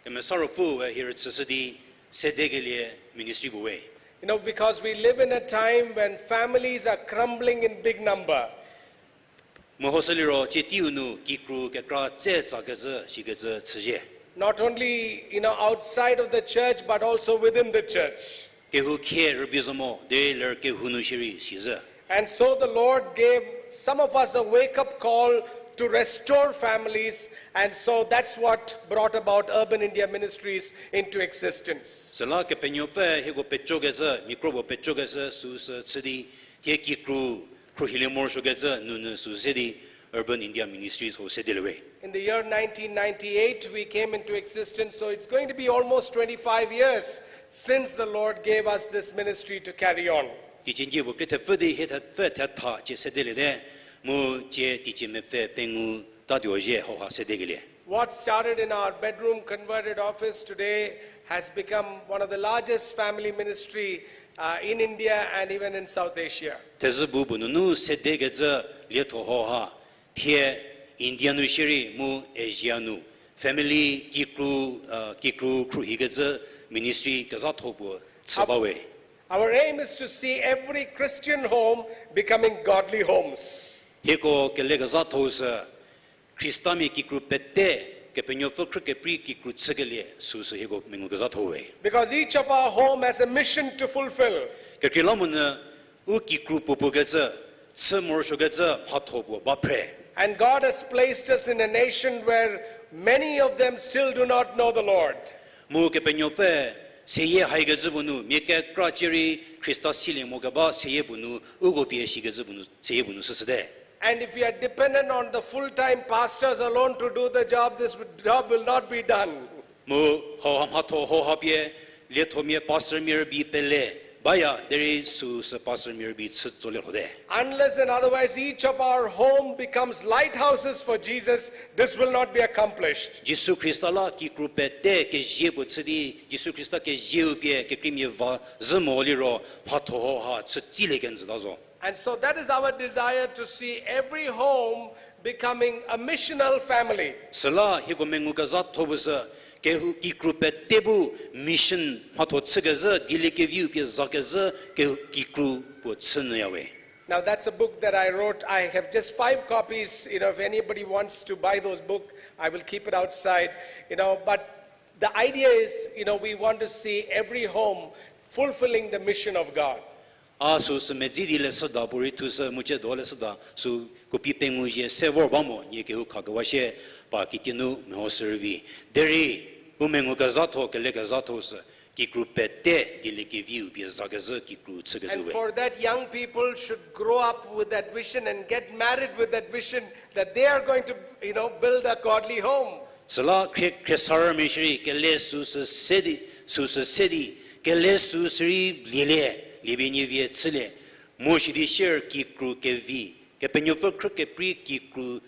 Kemesa Ruopfüe hie rüchüshü di sedekelie ministry puo we. You know, because we live in a time when families are crumbling in big number. Mehoshü liro tsie teiu nu kikru kekra tse tsakezhü shikecü chüzhie. Not only, you know, outside of the church, but also within the church. Kehou khie rübei zo mo, derei ler kehou nu shierei sizhü. And so the Lord gave some of us a wake-up call to restore families, and so that's what brought about Urban India Ministries into existence. Süla Kepenuopfü hieko pecokecü, mia kropuo pecokecü süu sü chü di, thie kikru khruohilie morosuokecü nunu süu se di Urban India Ministries hau sedelie we. In the year nineteen ninety-eight, we came into existence, so it's going to be almost twenty-five years since the Lord gave us this ministry to carry on. Teicie n kie puo krie thepfü di hie thepfü thetha cie sedeliete, mu cie teicie mepfü pengou tatuo zhie hauha sedekelie. What started in our bedroom converted office today has become one of the largest family ministry, uh, in India and even in South Asia. Thezhü bu bu nunu sedekecü lietho hauha, thie India nu shierei mu Asia nu family kikru, uh, kikru khruohikecü ministry kezhatho puo chü ba we. Our aim is to see every Christian home becoming godly homes. Hieko kele kezhatho sü Khristamia kikru pete Kepenuopfü khrü keprei kikru chükelie süu sü hieko mengu kezhatho we. Because each of our home has a mission to fulfill. Kekreilamonyü u kikru puopuo kecü, chü morosuokecü mhatho puo ba phre. And God has placed us in a nation where many of them still do not know the Lord. Mu Kepenuopfü seyie haikecü puo nu mia kekra cierei Khrista silie mo keba seyie puo nu, uko pie sikecü puo nu, seyie puo nu süsüte. And if we are dependent on the full-time pastors alone to do the job, this job will not be done. Mu hauha mhatho hauha pie liethomia pastormia rübei pele baya derei süu sü pastormia rübei chü tsolie lhote. Unless and otherwise each of our home becomes lighthouses for Jesus, this will not be accomplished. Jisu Khrista la kikru pete kezie puo chü di, Jisu Khrista kezieu pie kekreimia va zhü mo liro mhatho hauha chütsilie kenjüta zo. And so that is our desire to see every home becoming a missional family. Süla hieko mengu kezhatho puo sü, kehou kikru pete bu mission mhatho chükezhü, dieliekeviu pie zakezhü, kehou kikru puo chü nyüya we. Now that's a book that I wrote. I have just five copies. You know, if anybody wants to buy those book, I will keep it outside. You know, but the idea is, you know, we want to see every home fulfilling the mission of God. A süu sü medzi di leshüda puorei thushü mu ciedo leshüda süu copy pengou zhie se vor ba mo, nie kehou khakewa shie pa kitienu mehoshü rüvi. Derei u mengu kezhatho, kele kezhatho sü kikru pete dieliekeviu pie zakezhü kikru chükezhü we. And for that, young people should grow up with that vision and get married with that vision that they are going to, you know, build a godly home. Süla khrie, khriesarümia shierei kele süu sü se di, süu sü se di, kele süu sürei lielie, liepie nie vie chülie, mu sidi sier kikru kevi, Kepenuopfü khrü keprei kikru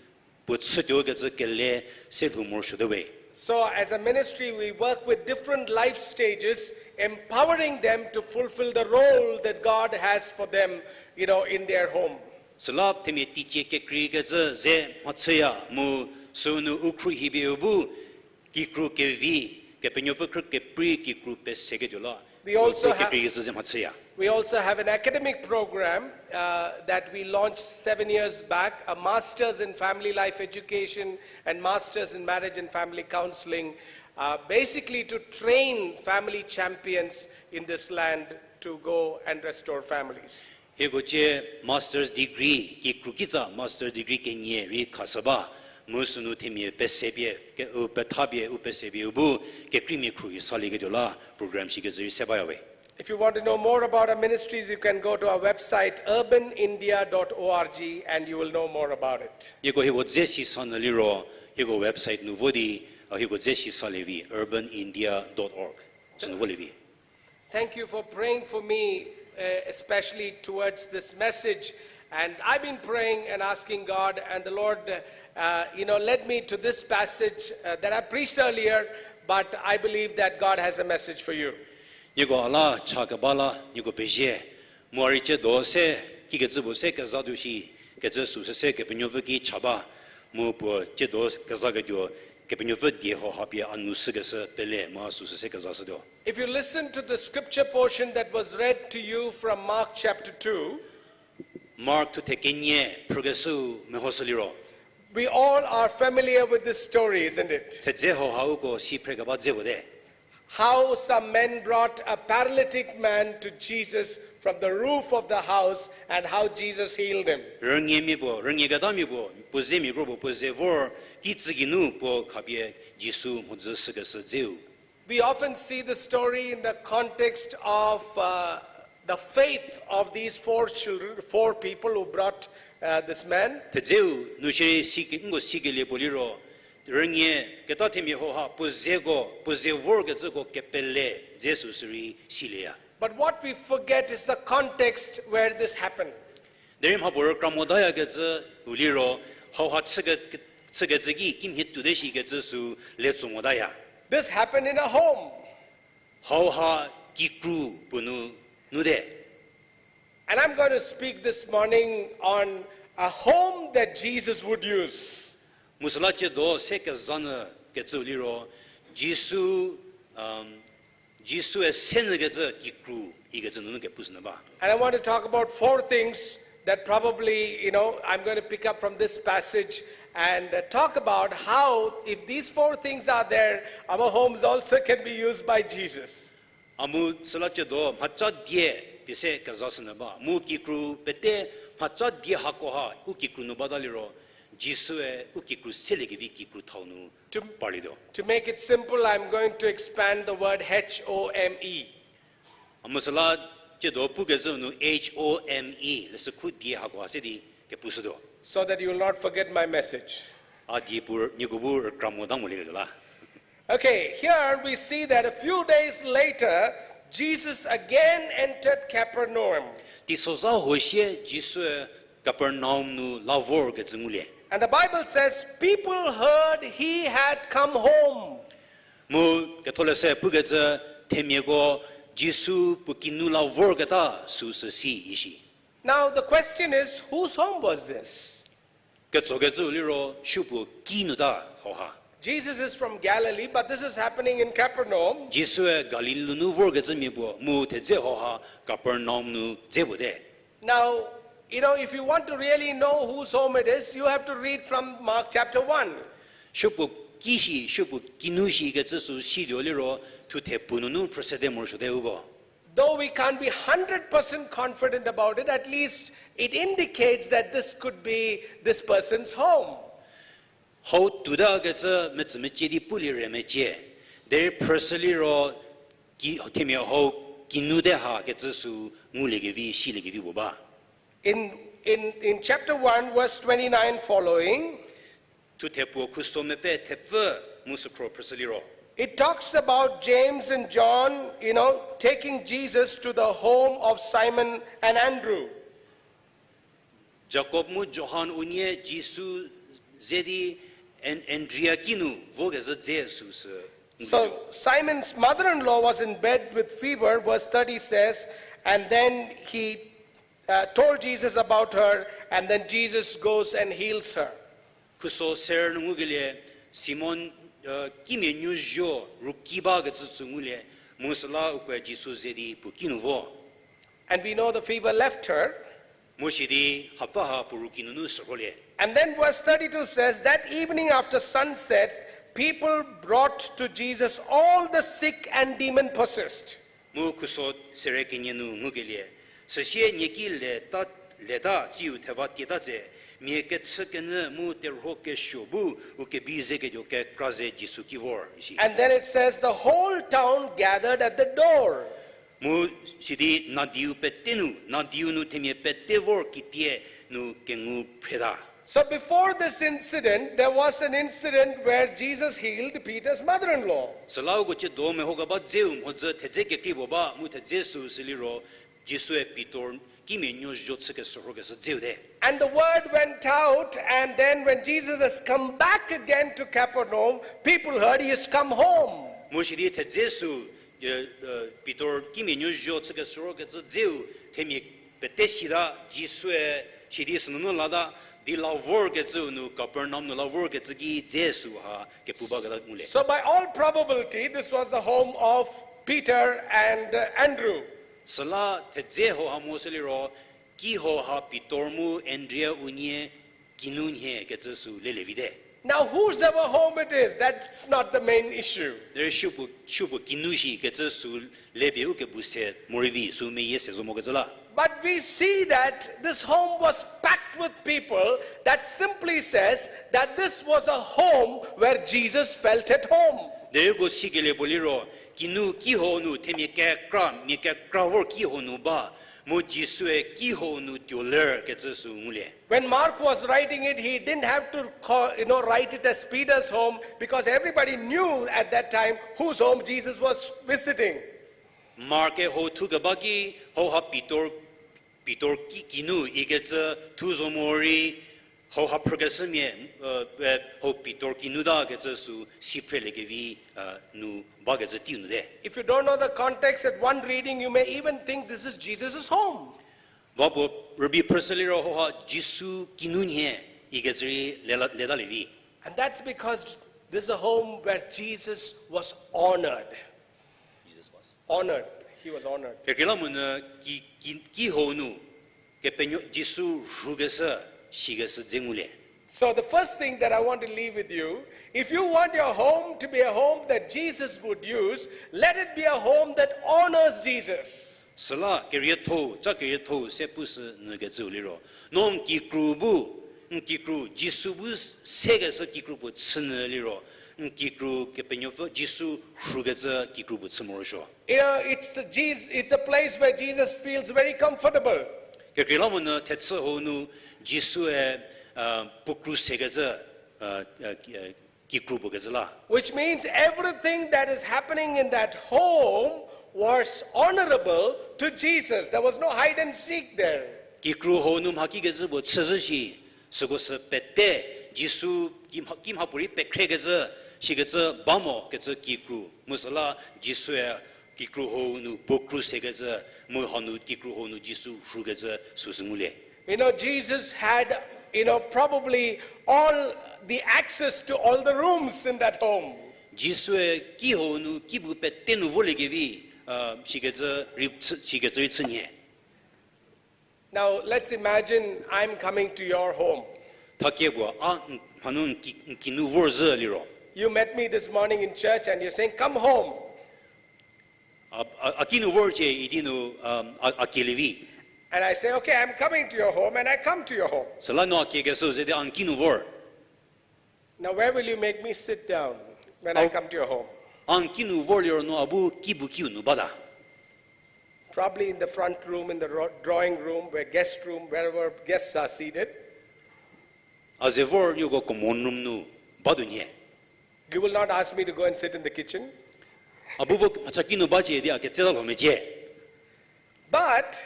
puo chütuo kecü kele se lhou morosuote we. So, as a ministry, we work with different life stages, empowering them to fulfill the role that God has for them, you know, in their home. Süla themia teicie kekreikecü ze mhachüya mu sünu u khruohi pie u bu kikru kevi, Kepenuopfü khrü keprei kikru peseketuo la We also have, kekreikecü ze mhachüya. We also have an academic program uh, that we launched seven years back, a master's in family life education and master's in marriage and family counseling, uh, basically to train family champions in this land to go and restore families. Hieko cie master's degree, kikru kitsa master's degree kenie rei khashü ba, mu sünu themia pesepie, ke, u pethapie, u pesepie, u bu kekreimia khruohi salieketuo la program shikecü rei se baya we. If you want to know more about our ministries, you can go to our website, urban india dot org, and you will know more about it. Nieko hieko dze si sa nyü liro, hieko website nu vo di, a hieko dze si salie vi, urban india dot org. Sünu volie vi. Thank you for praying for me, uh, especially towards this message. And I've been praying and asking God, and the Lord, uh, you know, led me to this passage uh, that I preached earlier, but I believe that God has a message for you. Nieko a la cha keba la nieko pezie, mu a rei tsiedo se, kikecü puo se kezatuo shi, kecü süsü se Kepenuopfü ki cha ba, mu puo tsiedo kezaketuo, Kepenuopfü die hau ha pie a nu shükeshü pele mu a süsü se kezashütuo. If you listen to the scripture portion that was read to you from Mark chapter two, Mark thuthe kenie phrükeshüu mehoshü liro, we all are familiar with this story, isn't it? Thedze hau ha uko si phrekeba dze puo te. How some men brought a paralytic man to Jesus from the roof of the house and how Jesus healed him. Rünyemia puo, rünyeketamia puo, puo zemia kro puo, puo ze vor, kitsü geinu puo khapie Jisu mhodzü shükeshü dzeu. We often see the story in the context of uh, the faith of these four children, four people who brought uh, this man. Thedzeu nu shierei sike, nko sikelie puo liro, rünyeketa themia hau ha puo zeko, puo ze vorkecüko kepele dze süsü rei silieya. But what we forget is the context where this happened. Derei mhapuo rükra motayakecü u liro, hau ha chüke, chükecü ki kimhie tuote shikecü sü le tso motaya. This happened in a home. Hau ha kikru puo nu, nute. And I'm going to speak this morning on a home that Jesus would use. Mu süla tsiedo se kezanyü kecüu liro, Jisu, Jisue senyükecü kikru ikecü nunu kepushünyü ba. And I want to talk about four things that probably, you know, I'm going to pick up from this passage and uh, talk about how, if these four things are there, our homes also can be used by Jesus. A mu süla tsiedo mhaca die pie se kezashünyü ba. Mu kikru pete mhaca die hakoha u kikru nu bata liro, Jisue u kikru seliekevi kikru thau nu parlietuo. To make it simple, I'm going to expand the word H O M E. A mu süla tsiedo pukecü nu H O M E leshü khu die hakoha se di kepushütuo. So that you will not forget my message. A die pu nieko bu rükra mota molieketuo la. Okay, here we see that a few days later, Jesus again entered Capernaum. Teisozha huo sie Jisue Kapernaum nu la vorkecü ngulie. And the Bible says, people heard he had come home. Mu ketholeshü pukecü themiako Jisu puo kinu la vorketa süsü si ishi. Now the question is, whose home was this? Ketsokecüu liro, supuo ki nu ta hau ha. Jesus is from Galilee, but this is happening in Capernaum. Jisue Galili nu vorkecümia puo, mu thedze hau ha Kapernaum nu dze puo te. Now, you know, if you want to really know whose home it is, you have to read from Mark chapter one. Supuo ki shi, supuo kinu shikecü sü situo liro, thuthe puo nunu phrüsete morosuote uko. Though we can't be hundred percent confident about it, at least it indicates that this could be this person's home. Hau tuotakecü metsümecie di pulie re mecie. Derei phrüshü liro ki, themia hau kinu te hakecü sü nguliekevi, siliekevi puo ba. In, in, in chapter one, verse twenty-nine following, Thuthe puo khuso mepfü thepfü mu sükhro phrüshü liro, it talks about James and John, you know, taking Jesus to the home of Simon and Andrew. Jakob mu Johan unie Jisu ze di An-, Andria kinu vokezhü dze süsü. So Simon's mother-in-law was in bed with fever, verse thirty says, and then he uh, told Jesus about her, and then Jesus goes and heals her. Khuso ser nu ngukelie, Simon, kimia nuo zuo ruki bakecü sü ngulie, Mu süla ukoe Jisu ze di puo kinu vo. And we know the fever left her. Mu sidi hapfü ha puo ruki nunu sürholie. And then verse thirty-two says, That evening after sunset, people brought to Jesus all the sick and demon possessed. Mu khuso sere kenie nu ngukelie, süsie nieki leta, leta tsiu theva tieta tse, mia kechükenyü mu terhuo kesuo bu u kebi zeketuo kekra ze Jisu ki vor, isi. And then it says, The whole town gathered at the door. Mu sidi nadiu pete nu, nadiu nu themia pete vor kitie nu kengu phreta. So before this incident, there was an incident where Jesus healed Peter's mother-in-law. Süla uko chiedo mehokeba dzeu mhodzü thedze kekrei puo ba, mu thedze süu sü liro, Jisue Pitor kimia nuo zho chü keshürhokeshü dzeu te. And the word went out, and then when Jesus has come back again to Capernaum, people heard he has come home. Mu sidi thedze sü, Pitor kimia nuo zho chü keshürhokecü dzeu themia pete sita, Jisue sidi sünunu lata, di la vorkecüu nu, Kapernaum nu la vorkecü ki dze süu ha kepu baketa ngulie. So by all probability, this was the home of Peter and uh, Andrew. Süla thedze hauha mo sü liro, ki hauha Pitor mu Andria unie kinu nhie kecü sü lelie vite. Now, whose ever home it is, that's not the main issue. Derei supuo, supuo kinu shi kecü sü lepie ukebu se morei vi sü meyie se zo mokecü la. But we see that this home was packed with people, that simply says that this was a home where Jesus felt at home. Derei uko sikelie puo liro, kinu kihou nu themia kekra, mia kekra vor kihou nu ba, mu Jisue kihou nu tuo ler kecü sü ngulie. When Mark was writing it, he didn't have to call, you know, write it as Peter's home because everybody knew at that time whose home Jesus was visiting. Mark-e hou thukeba ki, hauha Pitor, Pitor ki, kinu ikecü thu zo morei, hauha phrükeshümia, hau Pitor kinu ta kecü sü si phreliekevi nu bakecü teiu nu te. If you don't know the context, at one reading, you may even think this is Jesus' home. Va puo rübei phrüshü liro hauha Jisu kinu nhie ikecü rei leta, leta lievi. And that's because this is a home where Jesus was honored. Honored. He was honored. Kekreilamonyü ki, ki, kihou nu, Kepenuo Jisu rhukeshü, sikeshü dze ngulie. So the first thing that I want to leave with you, if you want your home to be a home that Jesus would use, let it be a home that honors Jesus. Süla kerietho, ca kerietho se pushü nyü kecüu liro, no n kikru bu, n kikru Jisu bu sekeshü kikru puo chünyü liro, n kikru Kepenuopfü Jisu rhukecü kikru puo chü morosuo. You know, it's a, Jesus, it's a place where Jesus feels very comfortable. Kekreilamonyü thechü hou nu Jisue puo kru sekecü kikru puo kecü la. Which means everything that is happening in that home was honorable to Jesus. There was no hide and seek there. Kikru hou nu mha kikecü puo chüzhü shi, süko sü pete, Jisu ki mha, ki mhapuorei pekhrekecü, sikecü ba mo kecü kikru. Mu süla Jisue kikru hou nu puo kru sekecü, mu hanu kikru hou nu Jisu rhukecü süsü ngulie. You know, Jesus had, you know, probably all the access to all the rooms in that home. Jisue kihou nu kibu pete nu voliekevi, sikecü rei chü, sikecü rei chü nhie. Now, let's imagine I'm coming to your home. Thakie puo, a, n, hanu n ki, n kinu vorzhü liro. You met me this morning in church and you're saying, Come home. A, a, a kinu vorcie idi nu, a, a kielievi. And I say, Okay, I'm coming to your home, and I come to your home. Süla no a kiekeshü ze di a n kinu vor. Now, where will you make me sit down when I come to your home? A n kinu vor liro no a bu kibu kiu nu bata. Probably in the front room, in the ro-, drawing room, where guest room, wherever guests are seated. A ze vor nieko common room nu batuo nhie. You will not ask me to go and sit in the kitchen. A bu vo mhacha kinu bacie di a ketseta lho mecie. But,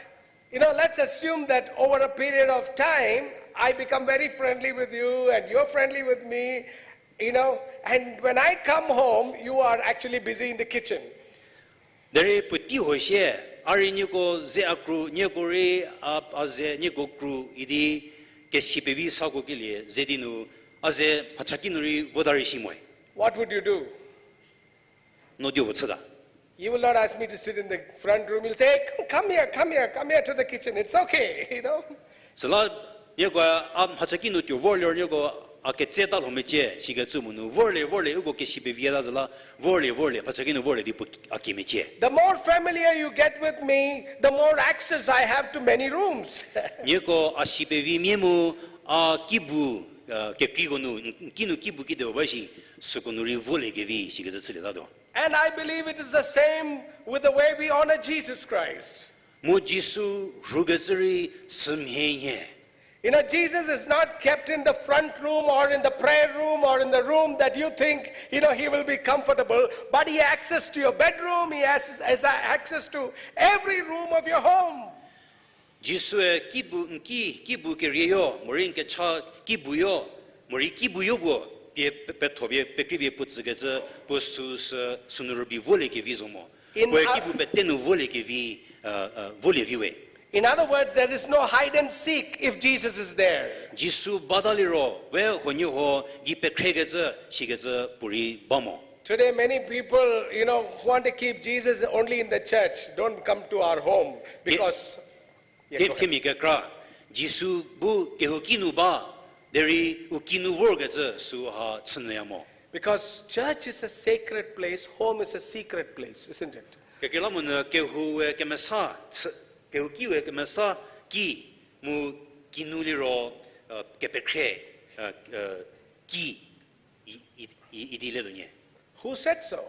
you know, let's assume that over a period of time, I become very friendly with you and you're friendly with me, you know, and when I come home, you are actually busy in the kitchen. Derei puotei ho sie, a rei nieko ze a kru, nieko rei a, a ze nieko kru idi kesi pevi sako kelie ze di nu, a ze mhacha kinu rei vota rei si moe. What would you do? No dio puo chüta. You will not ask me to sit in the front room. You'll say, "Hey, come, come here, come here, come here to the kitchen. It's okay," you know. Süla, nieko a mhachaki nu tuo vor liro nieko a ketse ta lho mecie, sikecü mo nu, vorlie, vorlie, uko kesi pevi ta zü la, vorlie, vorlie, mhachaki nu vorlie di puo a ki mecie. The more familiar you get with me, the more access I have to many rooms. Nieko a si pevi mia mu, a kibu, kekreiko nu, n-, n-, kinu kibu kidiu ba shi, süko nu rei volie kevi, sikecü chülietatuo. And I believe it is the same with the way we honor Jesus Christ. Mu Jisu rhukecü rei sümhie nhie. You know, Jesus is not kept in the front room or in the prayer room or in the room that you think, you know, he will be comfortable, but he has access to your bedroom, he has, has access to every room of your home. Jisue kibu n ki, kibu kerieyo, morei n kecha kibuyo, morei kibuyo puo, pie pe-, petho pie, pekrei pie puo tsükecü, puo süsü, sünu rübei volie kevi zo mo. Puoe kibu pete nu volie kevi, volie vi we. In other words, there is no hide and seek if Jesus is there. Jisu bata liro, we huoniehuo gei pekhrekecü, sikecü puorei ba mo. Today, many people, you know, want to keep Jesus only in the church. Don't come to our home because Themia kekra, Jisu bu kehouki nu ba, derei u kinu vorkecü süu ha chünyüya mo. Because church is a sacred place, home is a secret place, isn't it? Kekreilamonyü kehoue kemesa, chü-, kehoukiue kemesa ki, mu kinu liro, kepekhre, ki, i, i, i, idi letuo nyie. Who said so?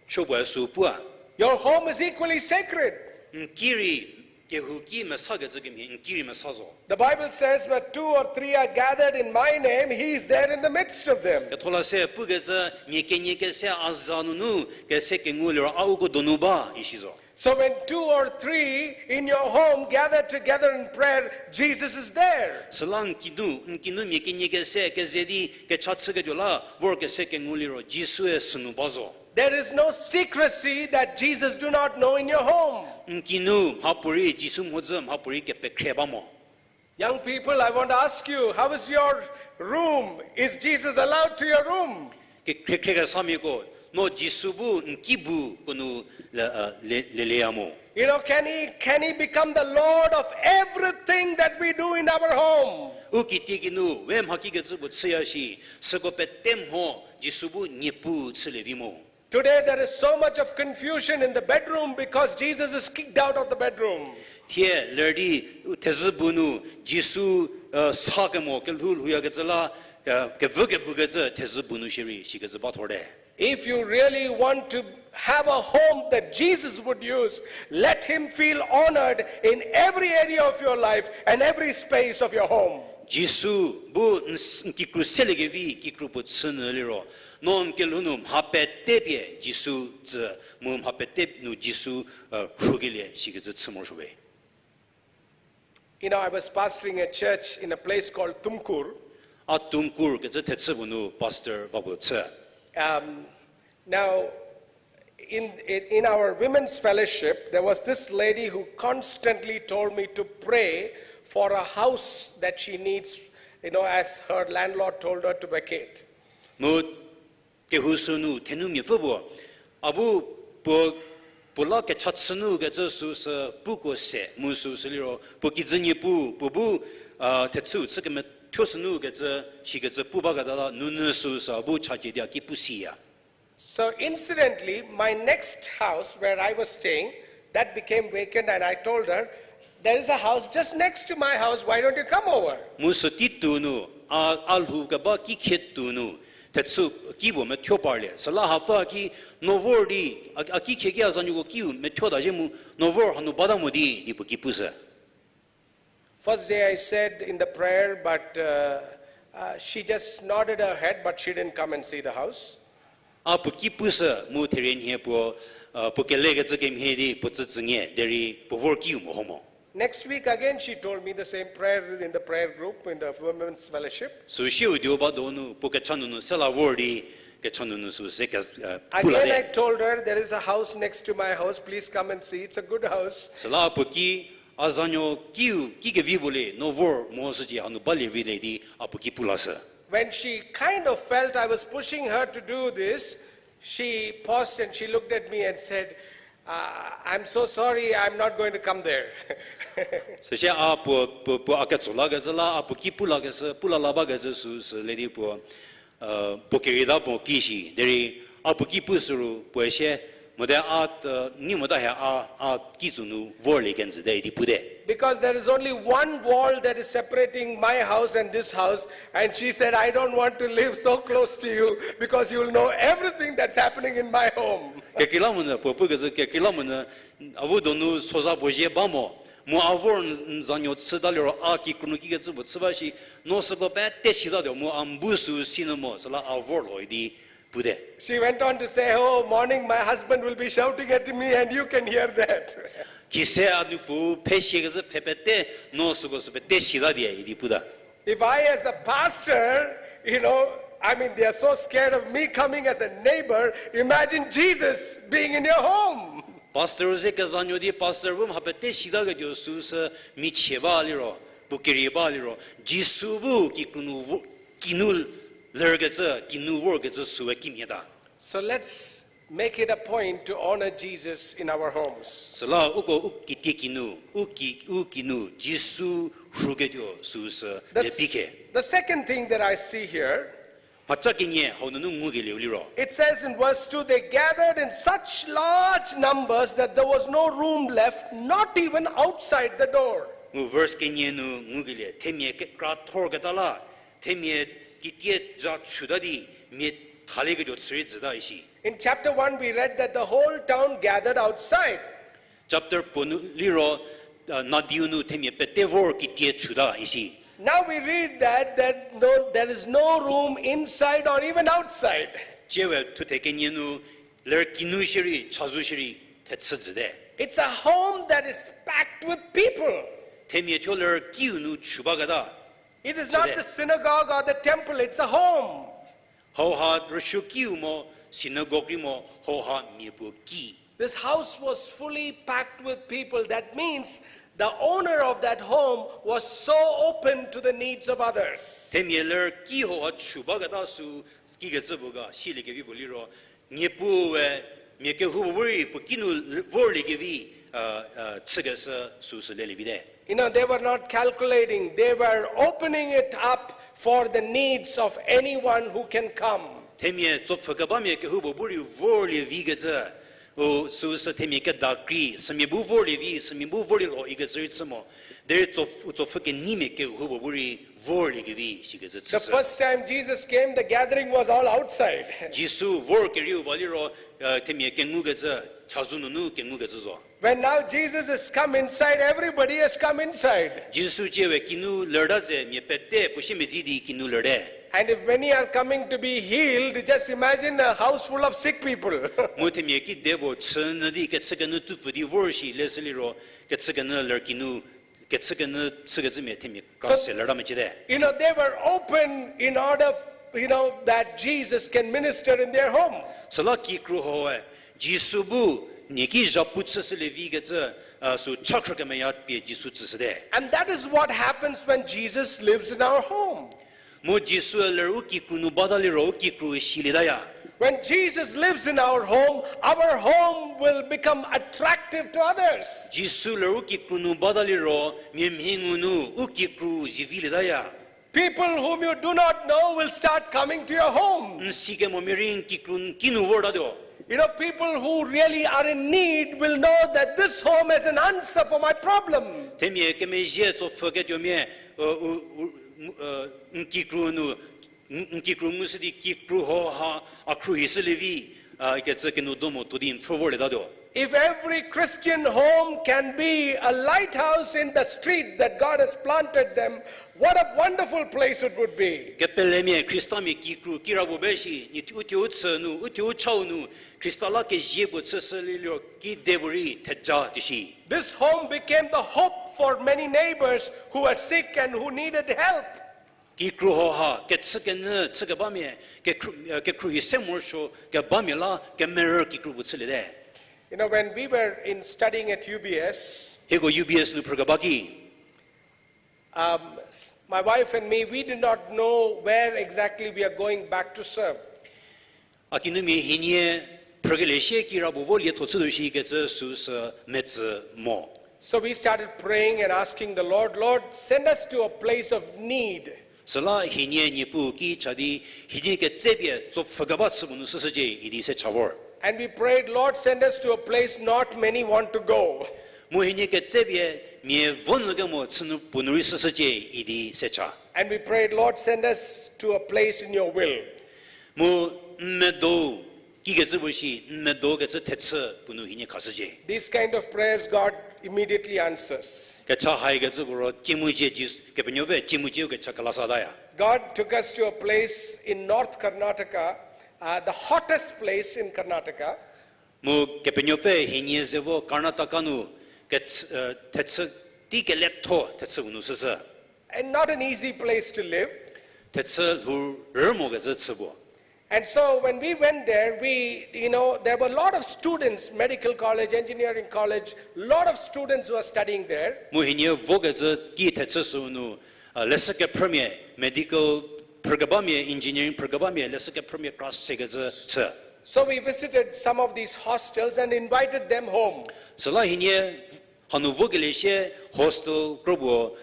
Chopuoe sü pua. Your home is equally sacred. N ki rei, kehouki mesakecü kemhie, n ki rei mesa zo. The Bible says, "Where two or three are gathered in my name, he is there in the midst of them." Ketholashü pukecü, mia kenie kese a za nunu, kese kengu liro a uko donu ba, isi zo. So when two or three in your home gather together in prayer, Jesus is there. Süla n kinu, n kinu mia kenie kese keze di kecha chüketuo la, vor kese kengu liro Jisue sünu ba zo. There is no secrecy that Jesus do not know in your home. N kinu mhapuorei Jisu mhodzü mhapuorei kepekhre ba mo. Young people, I want to ask you, how is your room? Is Jesus allowed to your room? Ke-, khre-, khrekesamiako, no Jisu bu n kibu ko nu le-, le-, leleya mo? You know, can he, can he become the Lord of everything that we do in our home? U kitiekinu we mhakikecü puo chüya shi, süko pete mho Jisu bu Niepuu chülie vi mo? Today there is so much of confusion in the bedroom because Jesus is kicked out of the bedroom. Thie ler di, thezhü bu nu Jisu, sa kemo kelhou lhouyakecü la, kevü kebukecü thezhü bu nu shierei sikecü ba thorte. If you really want to have a home that Jesus would use, let him feel honored in every area of your life and every space of your home. Jisu bu n s-, n kikru seliekevi, kikru puo chünyü liro, no n kelhou nu mha pete pie Jisu tsü, mu mha pete nu Jisu rhukelie sikecü chü morosuo we. You know, I was pastoring a church in a place called Tumkur. A Tumkur kecü thechü puo nu pastor va puo chü. Now, in, in, in our women's fellowship, there was this lady who constantly told me to pray for a house that she needs, you know, as her landlord told her to vacate. Mu kehou sünu thenumia pfü puo, a bu puo, puo la kecha chü nu kecü süsü puko se mu süsü liro puo kijü nie pu, puo bu, thechüu chü kemethuo sünu kecü, shikecü pu baketa la nunu süsü a bu chacie di a ki pu siya. So incidentally, my next house where I was staying, that became vacant, and I told her, "There is a house just next to my house, why don't you come over?" Mu sütei tuo nu, a, a lhou keba kikhie tuo nu, thechü ki puo methuo parlie. Süla hapfü ki no vor di, a, a kikhie ki a zanuoko kiu methuo ta zhie mu, no vor hanu bata mo di, di puo ki pushü. First day I said in the prayer, but, uh, uh, she just nodded her head, but she didn't come and see the house. A puo ki pushü mu therie nhie puo, puo kelekecü kemhie di puo tsütsü nyie, derei puo vor kiu meho mo. Next week again she told me the same prayer in the prayer group, in the women's fellowship. Süu siu diu ba donu puo kecha nunu se la vor di, kecha nunu süu se ke, pu la de. Again I told her, "There is a house next to my house, please come and see, it's a good house." Süla puo ki, a zanuo kiu, ki kevi puo le, no vor mo shücie hanu balie vi le di, a puo ki pu lashü. When she kind of felt I was pushing her to do this, she paused and she looked at me and said, Uh, I'm so sorry, I'm not going to come there. Süsie a puo, puo, puo a ketso lakecü la, a puo ki pu lakecü, pu la la bakecü süsü le di puo, puo kerieta puo ki shi. Derei a puo ki pu süru puoe sie, mote a, ni mota he a, a ki tsu nu vorlie kenjüte idi pute. Because there is only one wall that is separating my house and this house, and she said, I don't want to live so close to you because you will know everything that's happening in my home. Kekreilamonyü, puo pukecü kekreilamonyü, a vo donu soza puo zie ba mo, mu a vor n-, n zanuo chüta liro a kikru nu kikecü puo chü ba shi, no süko pete sitatuo mu a n bu sü si nyü mo, süla a vor lho idi pute. She went on to say, Oh, morning my husband will be shouting at me and you can hear that. Khise a nupfu phe siekecü phe pete, no süko sü pete sita die idi puta. If I as a pastor, you know, I mean, they are so scared of me coming as a neighbor, imagine Jesus being in your home. Pastor ze kezanuo di pastor bu mha pete sitaketuo süsü michie ba liro, puo kerie ba liro, Jisu bu kikru nu vo-, kinu lerkecü, kinu vorkecü süe kimhie ta. So let's make it a point to honor Jesus in our homes. Süla uko u kitie kinu, u ki, u kinu Jisu rhuketuo süsü le pike. The second thing that I see here, mhaca kenie hau nunu ngukelieu liro, it says in verse two, they gathered in such large numbers that there was no room left, not even outside the door. Mu verse kenie nu ngukelie, themia kekra thorketa la, themia kitie ja chuta di, mia thalieketuo chü rei jüta isi. In chapter one, we read that the whole town gathered outside. Chapter puo nu liro, nadiu nu themia pete vor kitie chuta isi. Now we read that, that no, there is no room inside or even outside. Tsie we thuthe kenie nu ler kinu shierei, chazou shierei, thechü jüte. It's a home that is packed with people. Themia thuo ler kiu nu chu baketa. It is not the synagogue or the temple, it's a home. Hauha rüsuokiu mo, synagogue rei mo, hauha mia puo ki. This house was fully packed with people. That means the owner of that home was so open to the needs of others. Themia ler ki hauha chu baketa sü kikecü puo ga siliekevi puo liro, niepuue mia kehoupuo bu rei puo kinu vorliekevi chükeshü süsü lelievi te. You know, they were not calculating, they were opening it up for the needs of anyone who can come. Themia tsopfhü kebamia kehoupuo bu rei vorlie vikecü, u süsü themia kedakrei, sümia bu vorlie vi, sümia bu vorlie lho ikecü rei chü mo. Derei tsopf-, tsopfhü keneimia kehoupuo bu rei vorliekevi sikecü chüshü. The first time Jesus came, the gathering was all outside. Jisu vor kerieu va liro, themia kengukecü, chazou nunu kengukecü zo. When now Jesus has come inside, everybody has come inside. Jisu tsie we kinu lerta ze mia pete puo siemedzi di kinu lerte. And if many are coming to be healed, just imagine a house full of sick people. Mu themia kide puo chünyü di kechükenyü tupfü di vor shi leshü liro, kechükenyü ler kinu, kechükenyü chükecümia themia kase lerta meciete. You know, they were open in order, you know, that Jesus can minister in their home. Süla kikru hoe, Jisu bu nie ki zhapu chüshülie vikecü, sü chakhrü kemeya pie Jisu tsüshüte. And that is what happens when Jesus lives in our home. Mu Jisu ler u kikru nu bata liro u kikru silietaya. When Jesus lives in our home, our home will become attractive to others. Jisu ler u kikru nu bata liro, mia mhi ngu nu u kikru zivilietaya. People whom you do not know will start coming to your home. N sikemomia rei n kikru n ki nu vortatuo. You know, people who really are in need will know that this home has an answer for my problem. Themia kemezhie tsopfhüketuomia, n kikru nu, n kikru ngushü di kikru hoha a khruohishülie vi, ikecü kenu do mo tuo di n pfhü vorlietatuo. If every Christian home can be a lighthouse in the street that God has planted them, what a wonderful place it would be. Kepelemia Khristamia kikru kirapuo be shi, n thuo u thuo u chü nu, u thuo u chau nu, Khrista la kezie puo chüshülie liro kidepuorei theja tuo shi. This home became the hope for many neighbors who were sick and who needed help. Kikru hoha kechükenyü chükebamia, kekhruohi se morosuo kebamia la kemerü kikru puo chüliete. You know, when we were in studying at U B S, hieko U B S nu phrükeba ki, my wife and me, we did not know where exactly we are going back to serve. A kinumia hienie phrükelie sie kira puo vo lietho chütuo shi kecü süsü metsü mo. So we started praying and asking the Lord, Lord, send us to a place of need. Süla hienie Niepuu ki cha di, hienie ketsepie tsopfhükeba chü puo nu süshücie idi se cha vor. And we prayed, Lord, send us to a place not many want to go. Mu hienie ketsepie mia vo nyü kemo chü nu puo nu rei süshücie idi se cha. And we prayed, Lord, send us to a place in your will. Mu n medo kikecü puo shi, n medo kecü thechü puo nu hienie khashücie. These kind of prayers, God immediately answers. Kecha haikecü puo ro, ciemucie Jis-, Kepenuopfü ciemucieu kecha kelasalataya. God took us to a place in North Karnataka, uh, the hottest place in Karnataka. Mu Kepenuopfü hienie ze vo Karnataka nu kech-, thechü tei keletho thechü puo nu süshü. And not an easy place to live. Thechü lhou rü mokecü chü puo. And so when we went there, we, you know, there were a lot of students, medical college, engineering college, lot of students who are studying there. Mu hienie vokecü ki thechü süu nu, leshü kephrümia, medical phrükebamia, engineering phrükebamia, leshü kephrümia kra sekecü chü. So we visited some of these hostels and invited them home. Süla hienie hanu vokelie sie hostel kropuo,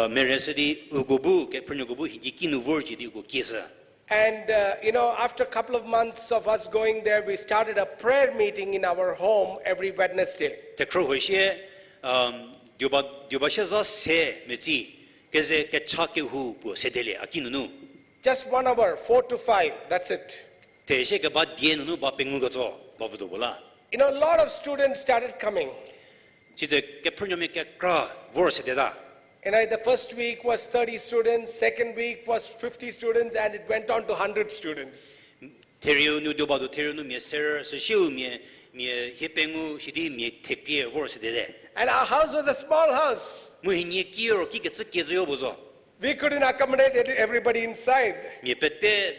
mere sü di uko bu, kephrünuoko bu hienie kinu vorcie di uko kieshü. And, uh, you know, after a couple of months of us going there, we started a prayer meeting in our home every Wednesday. Thekhrü huo sie, deoba, deoba sieza se metsi, keze kecha kehou puo sedelie a kinunu. Just one hour, four to five, that's it. Theshie keba die nunu ba pengou ketso, ba vüdo puo la. You know, a lot of students started coming. Sitse kephrünuomia kekra vor sedeta. And I, the first week was thirty students, second week was fifty students, and it went on to hundred students. Therieu nu deoba do therieu nu mia serü, süsieu mia, mia hiepengou sidi mia thepie vor sedete. And our house was a small house. Mu hienie ki ro ki kecü kiezüyo puo zo. We couldn't accommodate every-, everybody inside. Mia pete,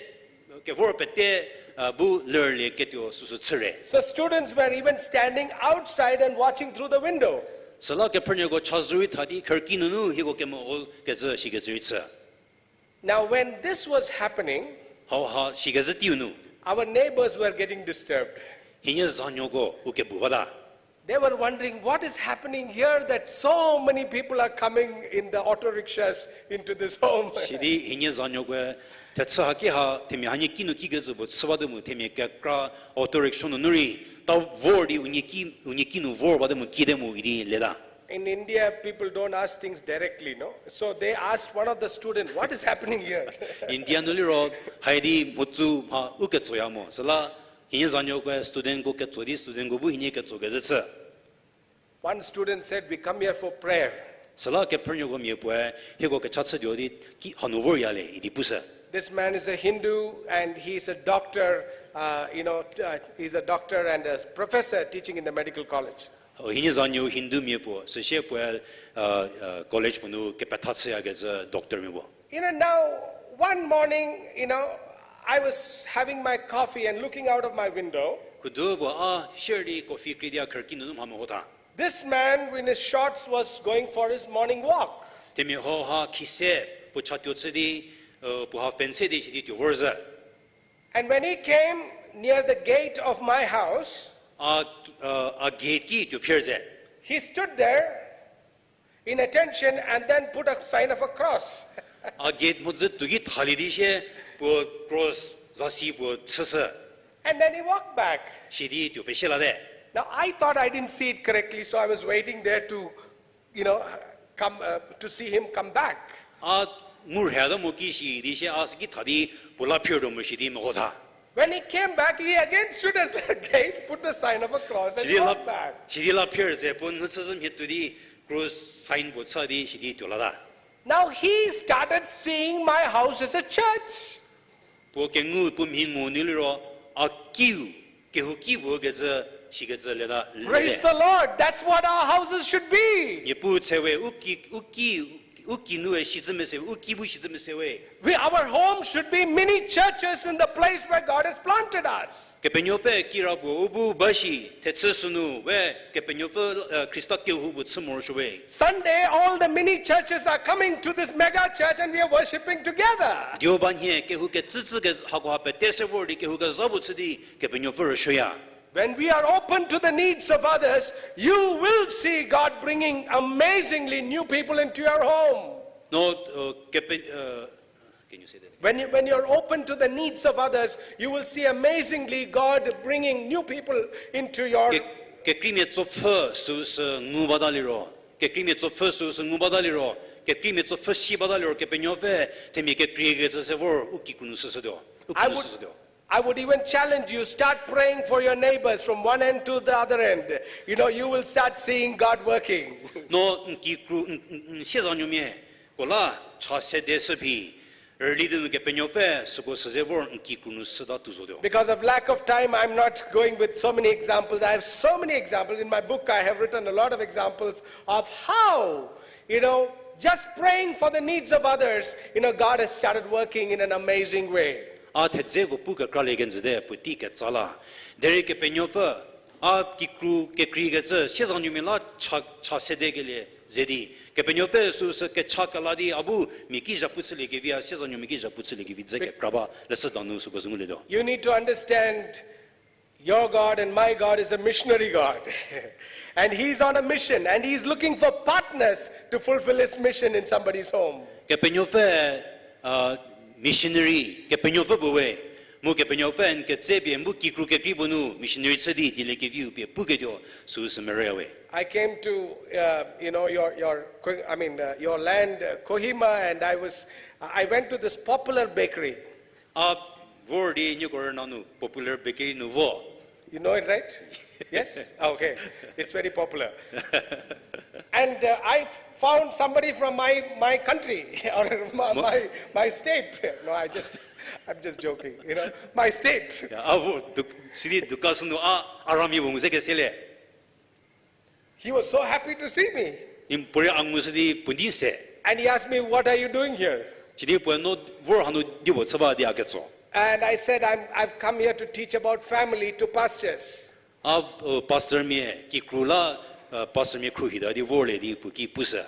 kevor pete, bu lerlie ketuo süsü chüre. So students were even standing outside and watching through the window. Süla kephrünuoko chazou rei tha di kherki nunu hieko kemeho kecü shikecü rei chü. Now, when this was happening, hauha shikezhü teiu nu, our neighbors were getting disturbed. Hienie zanuoko u kebu bata. They were wondering what is happening here that so many people are coming in the auto rickshaws into this home. Sidi hienie zanuokoe thechü haki ha themia hanie kinu kikecü puo chü bate mu themia kekra auto rickshaw nunu rei ta vor di unie ki, unie kinu vor bate mu kite mu idi leta. In India, people don't ask things directly, no? So they asked one of the student, what is happening here? India nu liro, haidi mhodzü mha u ketsoya mo. Süla, hienie zanuokoe studentko ketso di, studentko bu hienie ketso kezhü chü. One student said, we come here for prayer. Süla kephrünuoko mia puoe, hieko kecha chütuo di, ki hanu vorya le, idi pushü. This man is a Hindu and he is a doctor, uh, you know, t-, uh, he's a doctor and a professor teaching in the medical college. Hienie zanuo Hindu mia puo, süsie puoe, college puo nu kepetha chüyakecü doctor mia puo. You know, now, one morning, you know, I was having my coffee and looking out of my window. Khudu puo a sier di coffee krie di a kherki nunu mha meho tha. This man in his shorts was going for his morning walk. Themia hauha khise puo chatuo chü di, puo half pant se di sidi tuo vorzhü. And when he came near the gate of my house, a, a gate ki tuo phir ze. He stood there in attention and then put a sign of a cross. A gate mhodzü tuo ki thalie di sie puo cross zasi puo chüshü. And then he walked back. Sidi tuo pesie late. Now, I thought I didn't see it correctly, so I was waiting there to, you know, come, uh, to see him come back. A ngu rheta mo ki shi di sie a süki tha di puo la phir tuo mo shi di meho tha. When he came back, he again stood at the gate, put the sign of a cross and walked back. Sidi la phir ze puo nü chüzhü mhie tuo di cross sign puo chü di sidi tuo lata. Now he started seeing my house as a church. Puo kengu puo mhi ngu nu liro a kiu, kehouki puo kecü, shikecü leta le. Praise the Lord. That's what our houses should be. Niepuu tse we, u ki, u ki, u ki nue shicü mese we, u ki bu shicü mese we. We, our home should be mini churches in the place where God has planted us. Kepenuopfü kira puo u bu ba shi, thechü sünu we Kepenuopfü, Khrista kehou puo chü morosuo we. Sunday, all the mini churches are coming to this mega church and we are worshipping together. Dioba nhie kehou kecücü ke hakoha pete se vor di kehou kezha puo chü di Kepenuopfü rüsuoya. When we are open to the needs of others, you will see God bringing amazingly new people into your home. No, uh, kepe-, uh, can you say that again? When you, when you're open to the needs of others, you will see amazingly God bringing new people into your Ke-, kekreimia tsopfü süusü ngu bata liro, kekreimia tsopfü süusü ngu bata liro, kekreimia tsopfü si bata liro, Kepenuopfü themia kekreikecü se vor u kikru nu süshütuo, u kikru nu süshütuo. I would even challenge you, start praying for your neighbors from one end to the other end. You know, you will start seeing God working. No n kikru, n, n, n siezanuomia ko la cha sede shü phi, rüli di nu Kepenuopfü süko sü ze vor n kikru nu süta tuo zotuo. Because of lack of time, I'm not going with so many examples. I have so many examples. In my book, I have written a lot of examples of how, you know, just praying for the needs of others, you know, God has started working in an amazing way. A thedze ko pu kekralie kenjüte puotei ketsa la. Derei Kepenuopfü, a kikru kekreikecü siezanuomia la cha, cha sedekelie ze di, Kepenuopfü süusü kecha kela di a bu mia ki zhapu chüliekevi, a siezanuomia ki zhapu chüliekevi dze kekra ba leshüda nu süko sü ngulietuo. You need to understand your God and my God is a missionary God. And he's on a mission and he's looking for partners to fulfill his mission in somebody's home. Kepenuopfü, uh, missionary, Kepenuopfü puo we. Mu Kepenuopfü n ketsepie n bu kikru kekrei puo nu missionary chü di dieliekeviu pie puketuo süusü merüya we. I came to, uh, you know, your, your, I mean, uh, your land, uh, Kohima, and I was, I went to this popular bakery. A vor di nieko rüna nu popular bakery nu vo. You know it, right? Yes? Okay. It's very popular. And, uh, I found somebody from my, my country or my, my, my state. No, I just, I'm just joking. You know, my state. Ya, a vo du-, sidi dukan sü nu a, a ramia puo ngu ze kese le. He was so happy to see me. Puorei a ngushü di puo nei se. And he asked me, "What are you doing here?" Sidi puoe, "No vor hanu dipuo chü ba?" di a ketso. And I said, "I'm, I've come here to teach about family to pastors." A, uh, pastormia kikru la, uh, pastormia khruohita di vorlie di puo ki pushü.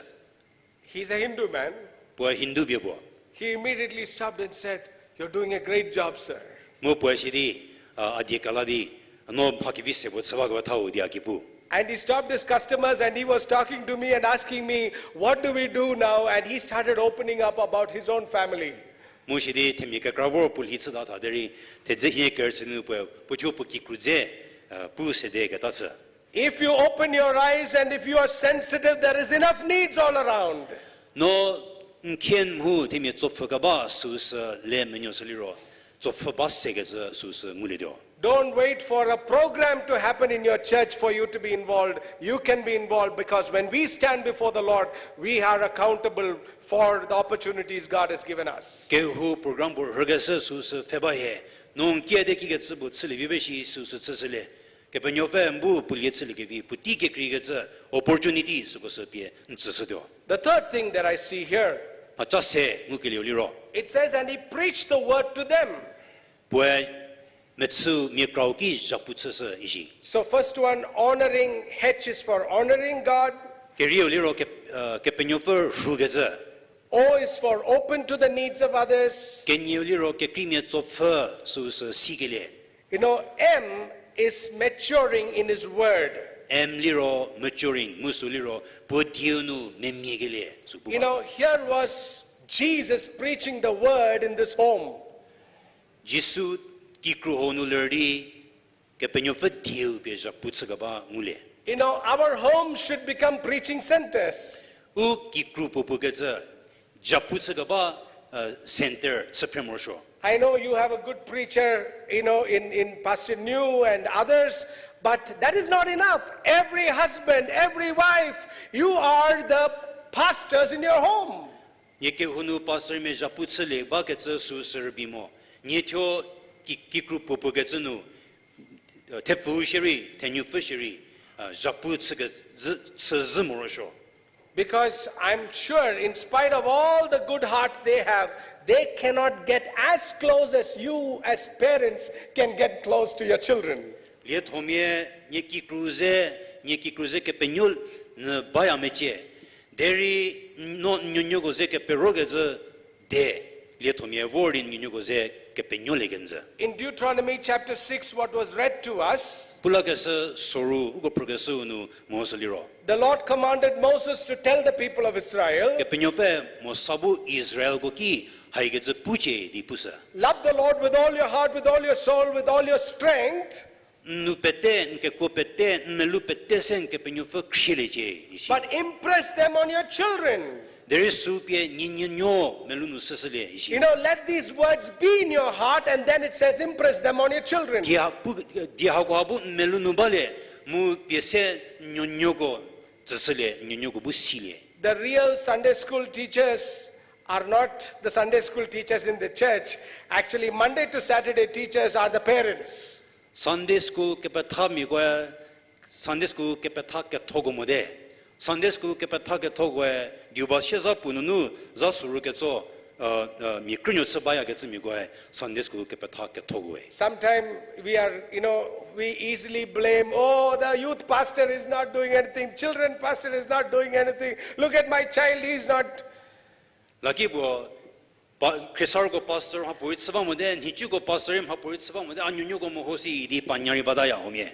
He's a Hindu man. Puo Hindu pie puo. He immediately stopped and said, "You're doing a great job, sir." Mu puoe sidi, uh, a die kela di, "No mha kevi se puo chü bakeba thau," di a ki pu. And he stopped his customers and he was talking to me and asking me, "What do we do now?" And he started opening up about his own family. Mu sidi themia kekra vor puo lhi chüta tha derei, thedze hie kerüchü nu puoe, puo thuo puo kikru dze, uh, pu sedeketa chü. If you open your eyes and if you are sensitive, there is enough needs all around. No n khie mhu themia tsopfhü keba süusü le menuoshü liro, tsopfhü ba sekecü süusü ngulietuo. Don't wait for a program to happen in your church for you to be involved. You can be involved because when we stand before the Lord, we are accountable for the opportunities God has given us. Kehou program puo rhükeshü süusü pfhe ba hie, no n kiüdi kikecü puo chülievi ba shi süusü chüshülie. Kepenuopfü n bu puo lie chüliekevi puotei kekreikecü opportunity süko sü pie n tsüshütuo. The third thing that I see here, Mhaca se ngukelieu liro, it says, "And he preached the word to them." Puoe mechü mia krau ki zhapu chüshü ishi. So first one, honoring, H is for honoring God. Kerieu liro ke-, uh, Kepenuopfü rhukecü. O is for open to the needs of others. Kenieu liro kekreimia tsopfhü süusü sikelie. You know, M is maturing in his word. M liro maturing, mu sü liro puo dieu nu memiekelie sü pu ba. You know, here was Jesus preaching the word in this home. Jisu kikru hau nu ler di Kepenuopfü dieu pie zhapu chükeba ngulie. You know, our homes should become preaching centers. U kikru puopuo kecü, zhapu chükeba, uh, center chüphre morosuo. I know you have a good preacher, you know, in, in Pastor New and others, but that is not enough. Every husband, every wife, you are the pastors in your home. Nie kehou nu pastormia zhapu chülie bakecü süsü rübei mo. Nie thuo ki-, kikru puopuo kecü nu, thepfu shierei, thenupfü shierei, zhapu chükezhü, chüzhü morosuo. Because I'm sure, in spite of all the good heart they have, they cannot get as close as you, as parents, can get close to your children. Liethomia, nie kikru ze, nie kikru ze kepenuo nyü baya mecie. Derei no n nuonuoko ze keperokecü de. liethomia vor di nuonuoko ze kepenuolie kenjü. In Deuteronomy chapter six, what was read to us, Pulakeshü soru uko phrükeshüu nu mehoshü liro, the Lord commanded Moses to tell the people of Israel, Kepenuopfü Mosa bu Israelko ki haikecü pucie di pushü. Love the Lord with all your heart, with all your soul, with all your strength. N nu pete, n kekuo pete, n melou pete se n Kepenuopfü khrieliecie, isi. But impress them on your children. Derei sü pie nie nuonuo melou nu shüshülie, isi. You know, let these words be in your heart, and then it says, impress them on your children. Die ha pu, die hako ha bu n melou nu balie, mu pie se n nuonuoko tsüshülie, n nuonuoko bu silie. The real Sunday school teachers are not the Sunday school teachers in the church. Actually, Monday to Saturday teachers are the parents. Sunday school kepethamiakoe, Sunday school kepetha kethoko mote. Sunday school kepetha kethokoe, diuba sie zha puo nunu zha soru ketso, mia krünuo chü bayakecümiakoe Sunday school kepetha kethokoe. Sometimes we are, you know, we easily blame, oh, the youth pastor is not doing anything, children pastor is not doing anything. Look at my child, he is not. Laki puo, pa, khriesarüko pastor mhapuorei chü ba mote, nhicuko pastor rei mhapuorei chü ba mote, a nuonuoko meho si idi panya rei bataya huomia.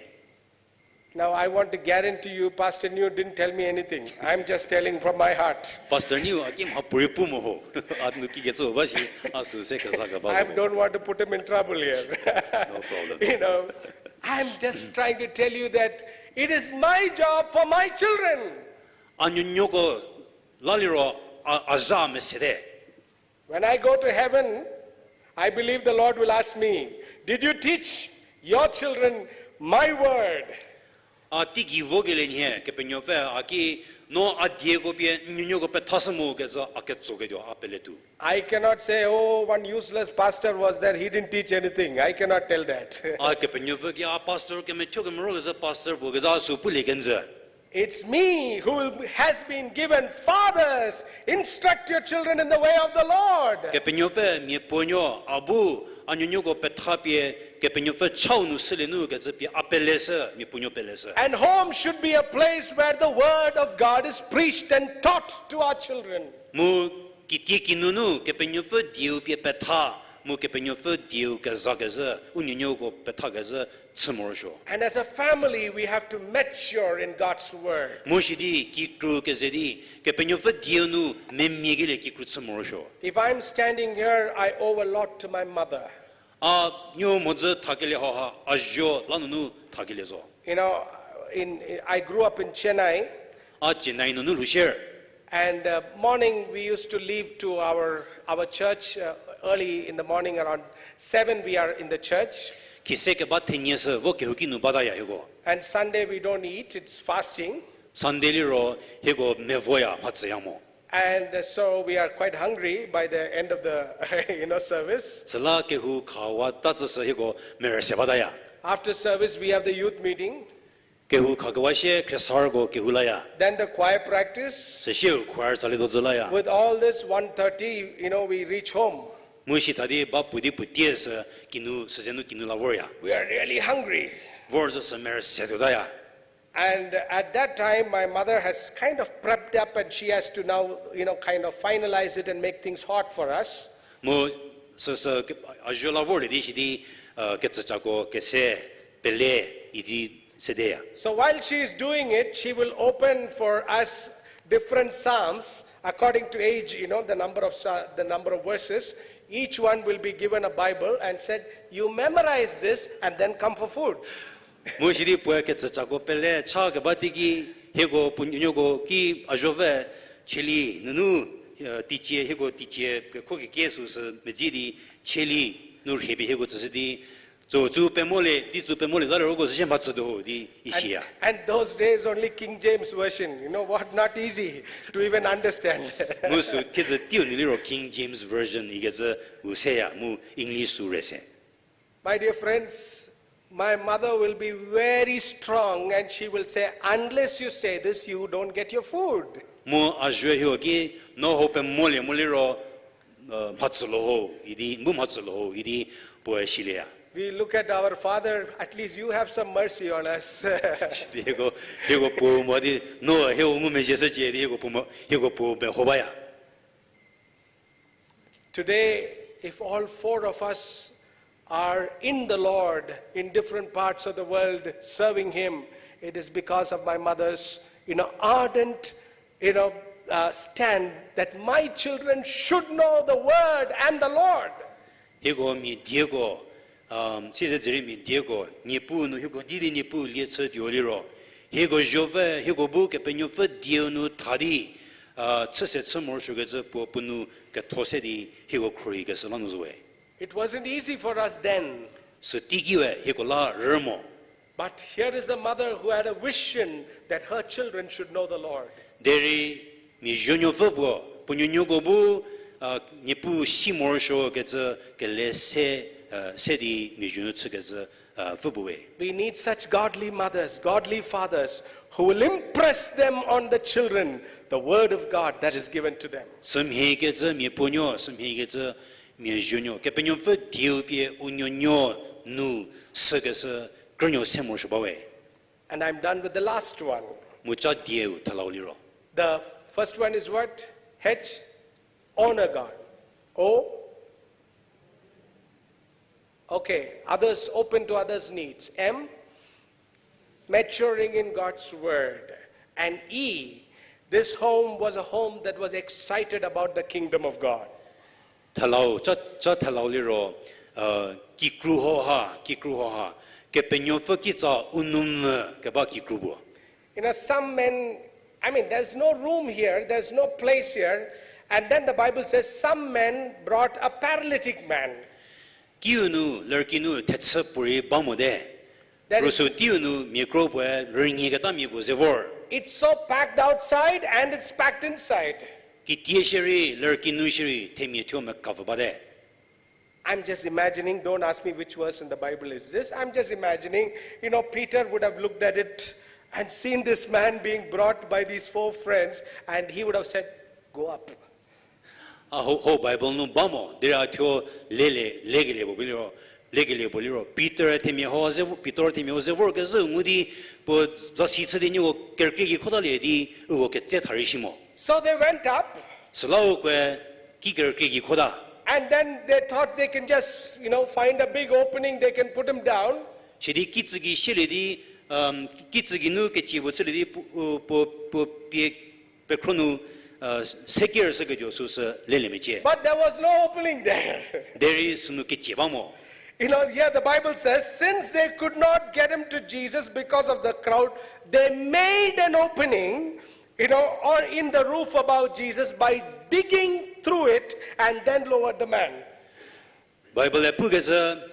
Now, I want to guarantee you, Pastor Niu didn't tell me anything. I'm just telling from my heart. Pastor Niu a ki mhapuorei pu mo ho. A nu kikecü ba shi, a sü se kezakeba I zo. Don't want to put him in trouble here. No problem. You know, I'm just trying to tell you that it is my job for my children. A nuonuoko la liro, a, a zha mesete. When I go to heaven, I believe the Lord will ask me, did you teach your children my word? A teigei vokelie nhie, Kepenuopfü a ki, no a dieko pie n nuonuoko pethashü mo kecü a ketsoketuo a peletuo. I cannot say, oh, one useless pastor was there, he didn't teach anything. I cannot tell that. A Kepenuopfü ki a pastor kemethuo kemerokecü pastor puo kezha sü pulie kenjü. It's me who has been given, fathers, instruct your children in the way of the Lord. Kepenuopfü miapuonuo a bu, a nuonuoko petha pie, Kepenuopfü chau nu shülie nu kecü pie a peleshü, miapuonuo peleshü. And home should be a place where the word of God is preached and taught to our children. Mu kitiekinunu Kepenuopfü dieu pie petha, mu Kepenuopfü dieu kezakezhü, u nuonuoko pethakezhü chü morosuo. And as a family, we have to mature in God's word. Mu sidi kikru keze di, Kepenuopfü dieu nu memia kelie kikru chü morosuo. If I'm standing here, I owe a lot to my mother. A nuo mhodzü thakelie hauha, a zuo la nunu thakelie zo. You know, in, I grew up in Chennai. A Chennai nunu lhoushie. And, uh, morning we used to leave to our, our church, uh, early in the morning, around seven we are in the church. Khise keba thenie sü vo kehouki nu bataya hieko. And Sunday we don't eat, it's fasting. Sunday liro hieko mevoya mhatsüya mo. And, uh, so we are quite hungry by the end of the, you know, service. Süla kehou khawa ta tsüsü hieko merüse bataya. After service, we have the youth meeting. Kehou khakewa sie khriesarüko kehou laya. Then the choir practice. Süsieu choir tsali dozü laya. With all this, one thirty, you know, we reach home. Mu sitha di ba puo di puo tie sü kinu, süzenu kinu la vorya. We are really hungry. Vor zü sü merüse tuotaya. And at that time, my mother has kind of prepped up and she has to now, you know, kind of finalize it and make things hot for us. Mu süsü ke-, a zuo la vorlie di sidi, uh, kecücako kese, pele, idi sedeya. So while she is doing it, she will open for us different psalms according to age, you know, the number of sa-, the number of verses. Each one will be given a Bible and said, you memorize this and then come for food. Mu sidi puoe kecücako pele cha keba teiki, hieko puo nuoko ki a zuopfü, cheli nunu, uh, teicie, hieko teicie kekho kekie süsü medzi di, cheli nu rhie pie hieko tsüshü di, zo tsu pemolie, di tsu pemolie la liro uko süsie mhatsütuo ho di isiya. And, and those days only King James Version, you know what, not easy to even understand. Mu sü thiedzü teiu nu liro King James Version ikecü u seya mu English sü re se. My dear friends, my mother will be very strong and she will say, unless you say this, you don't get your food. Mu a zuo hieko ki, no hau pemolie mo liro, uh, mhatsülo ho idi, bu mhatsülo ho idi puoe silieya. We look at our father, at least you have some mercy on us. Hieko, hieko puo mo di, no hieko ngumezhie shücie di hieko puo mo, hieko puo meho baya. Today, if all four of us are in the Lord in different parts of the world serving Him, it is because of my mother's, you know, ardent, you know, uh, stand that my children should know the word and the Lord. Hieko mia dieko, um, size dzürie mia dieko, Niepuu nu hieko di di Niepuu lie chü tuo liro, hieko zopfü, hieko bu Kepenuopfü dieu nu tha di, uh, chüse chü morosuokecü puo puo nu ketho se di hieko khruohikeshü la nu zo we. It wasn't easy for us then. Süteiki we hieko la rü mo. But here is a mother who had a vision that her children should know the Lord. Derei mia zuonuopfü puo, puo nuonuoko bu, uh, Niepuu si morosuokecü kele se, uh, se di mia zuonuo chükecü, uh, pfü puo we. We need such godly mothers, godly fathers who will impress them on the children, the word of God that is given to them. Sümhiekecü mia puonuo, sümhiekecü mia zuonuo, Kepenuopfü dieu pie u nuonuo nu sükeshü krünuo se morosuo ba we. And I'm done with the last one. Mu cha dieu thelau liro. The first one is what? H, honor God. O, okay, others, open to others' needs. M, maturing in God's word. And E, this home was a home that was excited about the kingdom of God. Thelau, cha, cha thelau liro, uh, kikru ho ha, kikru ho ha, Kepenuopfü kitsa u nou mvü keba kikru puo. You know, some men, I mean, there's no room here, there's no place here. And then the Bible says, some men brought a paralytic man. Kiu nu, lerki nu thechü puorei ba mote. That is, rüsü teiu nu mia kro puoe rünyieketa mia puo ze vor. It's so packed outside and it's packed inside. Kitie shierei, lerki nu shierei, themia thuo mekapfü bate. I'm just imagining, don't ask me which verse in the Bible is this. I'm just imagining, you know, Peter would have looked at it and seen this man being brought by these four friends, and he would have said, "Go up." A ho, ho Bible nu ba mo, derei a thuo lele, lekelie puo liro, lekelie puo liro, Peter themia ho ze vo, Peter themia ho ze vorkezhü ngu di, puo zasi chü di nieko kerükrie gei khotalie di, uko ketse tha rei shi mo. So they went up. Süla ukoe ki kerükrie gei khota. And then they thought they can just, you know, find a big opening, they can put him down. Sidi kitsü gei shielie di, um, kitsü gei nu kecie puo chülie di, puo, puo, puo pie pekhro nu, uh, seker shüketuo süsü lelie mecie. But there was no opening there. Derei sünu kecie ba mo. You know, here the Bible says, since they could not get him to Jesus because of the crowd, they made an opening, you know, or in the roof about Jesus by digging through it and then lowered the man. Bible-e pukecü,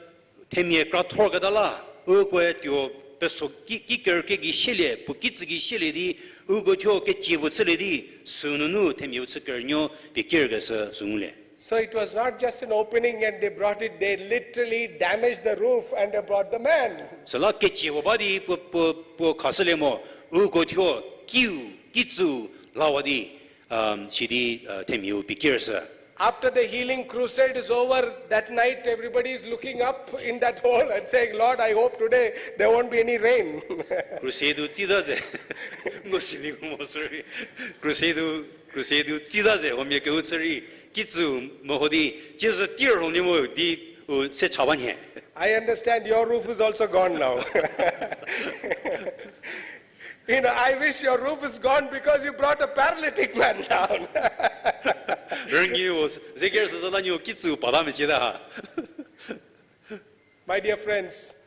themia kra thorketa la, ukoe tuo peso ki, ki kerükrie gei shielie, puo kitsü gei shielie di, uko thuo kecie puo chülie di, sünunu themiau chü kerünuo pie kerkeshü sü ngulie. So it was not just an opening and they brought it, they literally damaged the roof and they brought the man. Süla kecie puo ba di puo, puo, puo khashülie mo, uko thuo kiu, kitsüu lawa di, um, sidi, uh, themiau pie kershü. After the healing crusade is over, that night everybody is looking up in that hole and saying, Lord, I hope today there won't be any rain. Crusade-u tsita ze. Ngo sili mo, sorry. Crusade-u, crusade-u tsita ze, huomia keu chü rei, kitsü meho di, tsiezü tir ho ni mo di, u se cha ba nhie. I understand your roof is also gone now. You know, I wish your roof is gone because you brought a paralytic man down. Rünyi-u, ze kershü zo la niu kitsü pata mecieta ha. My dear friends,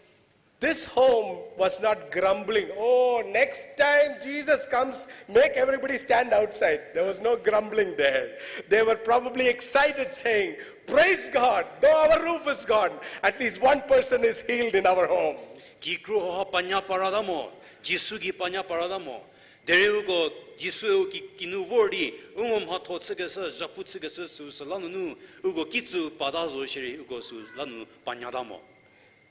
this home was not grumbling. Oh, next time Jesus comes, make everybody stand outside. There was no grumbling there. They were probably excited, saying, Praise God, though our roof is gone, at least one person is healed in our home. Kikru ho ha panya parata mo, Jisu gei panya parata mo. Derei uko Jisue u ki, kinu vor di, u ngo mhatho chükeshü, zhapu chükeshü süu süla nunu, uko kitsü pata zo shierei, uko süu la nunu panyata mo.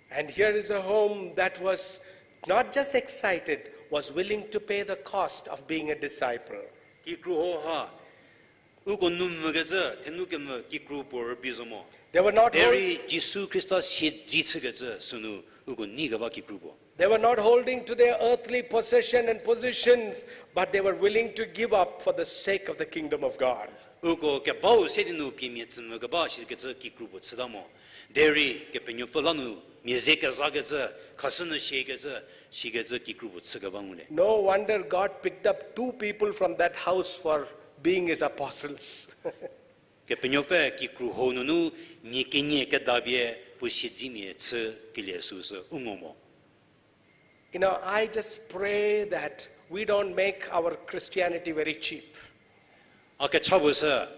And here is a home that was not just excited, was willing to pay the cost of being a disciple. Kikru ho ha, uko nu mvükecü, thenu kemvü kikru puo rübei zo mo. They were not hol- Derei Jisu Khrista siedze chükecü sünu uko nei keba kikru puo. They were not holding to their earthly possession and positions, but they were willing to give up for the sake of the kingdom of God. Uko kebau se di nu piemia tsümvü keba shikecü kikru puo chüta mo. Derei Kepenuopfü la nu mia ze kezakecü, khashü nu siekecü, shikecü kikru puo chü keba ngulie. No wonder God picked up two people from that house for being his apostles. Kepenuopfü kikru hou nunu mia kenie kedapie puo siedzimia chükelie süsü u ngo mo. You know, I just pray that we don't make our Christianity very cheap. A kecha puo sü,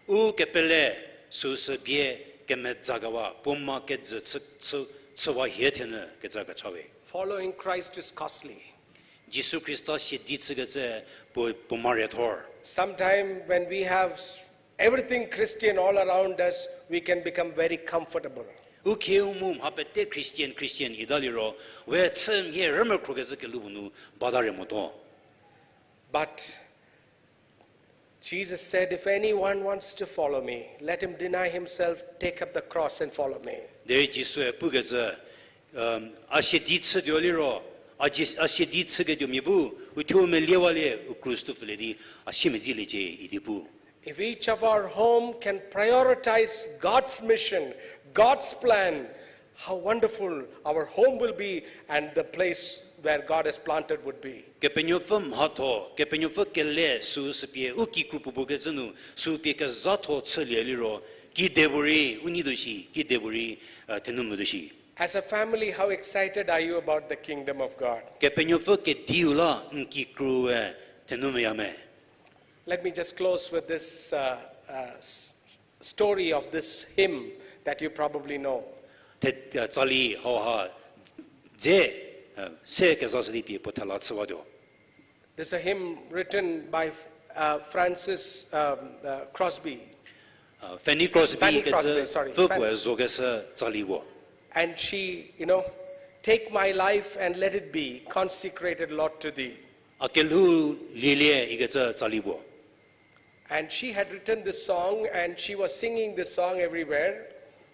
u kepele süsü bie kemedzakewa, puo ma kejü chü, chü, chüwa hie thenyü kecü kecha we. Following Christ is costly. Jisu Khrista siedzi chükecü puo, puo ma riethor. Sometime when we have s-, everything Christian all around us, we can become very comfortable. U khieu mu mha pete Christian, Christian ita liro, we chü mhie rümekhro kecü kelhou puo nu bata re motuo. But Jesus said, If anyone wants to follow me, let him deny himself, take up the cross and follow me. Derei Jisue pukecü, a siedzi chütuo liro, a, a siedzi chüketuo mia bu, uthuo meliewalie, u krus tuo pfülie di, a siemedziliecie idi pu. If each of our home can prioritize God's mission, God's plan, how wonderful our home will be and the place where God has planted would be. Kepenuopfü mhatho, Kepenuopfü kele süsü pie u kikru puopuo kecü nu, sü pie kezhatho chülie liro, kidepuorei u nei tuo shi, kidepuorei, thenou mo tuo shi. As a family, how excited are you about the kingdom of God? Kepenuopfü kediu la n kikrue thenou moya me? Let me just close with this, uh, uh, s-, story of this hymn that you probably know. Tsali hauha dze, se kezashü di pie puo thela chüwatuo. This is a hymn written by, uh, Francis, um, uh, Crosby. Fanny Crosby kecü pfü puoe zokeshü tsali puo. And she, you know, Take my life and let it be consecrated, Lord, to thee. A kelhou lielie ikecü tsali puo. And she had written this song and she was singing this song everywhere.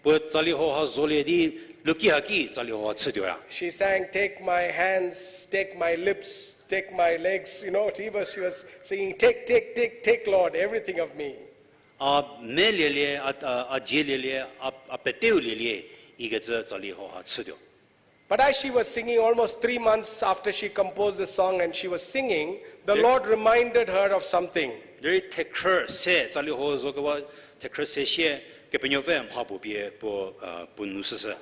Puo tsali hauha zolie di luki haki tsali hauha chütuoya. She sang, Take my hands, take my lips, take my legs. You know, she was, she was singing, Take, take, take, take, Lord, everything of me. A me lielie, a, a, a dzie lielie, a, a peteu lielie ikecü tsali hauha chütuo. But as she was singing, almost three months after she composed the song and she was singing, the Lord reminded her of something. Derei thekhrü se, tsali hau zokewa thekhrü se sie, Kepenuopfü mha puo pie puo, puo nu süshü.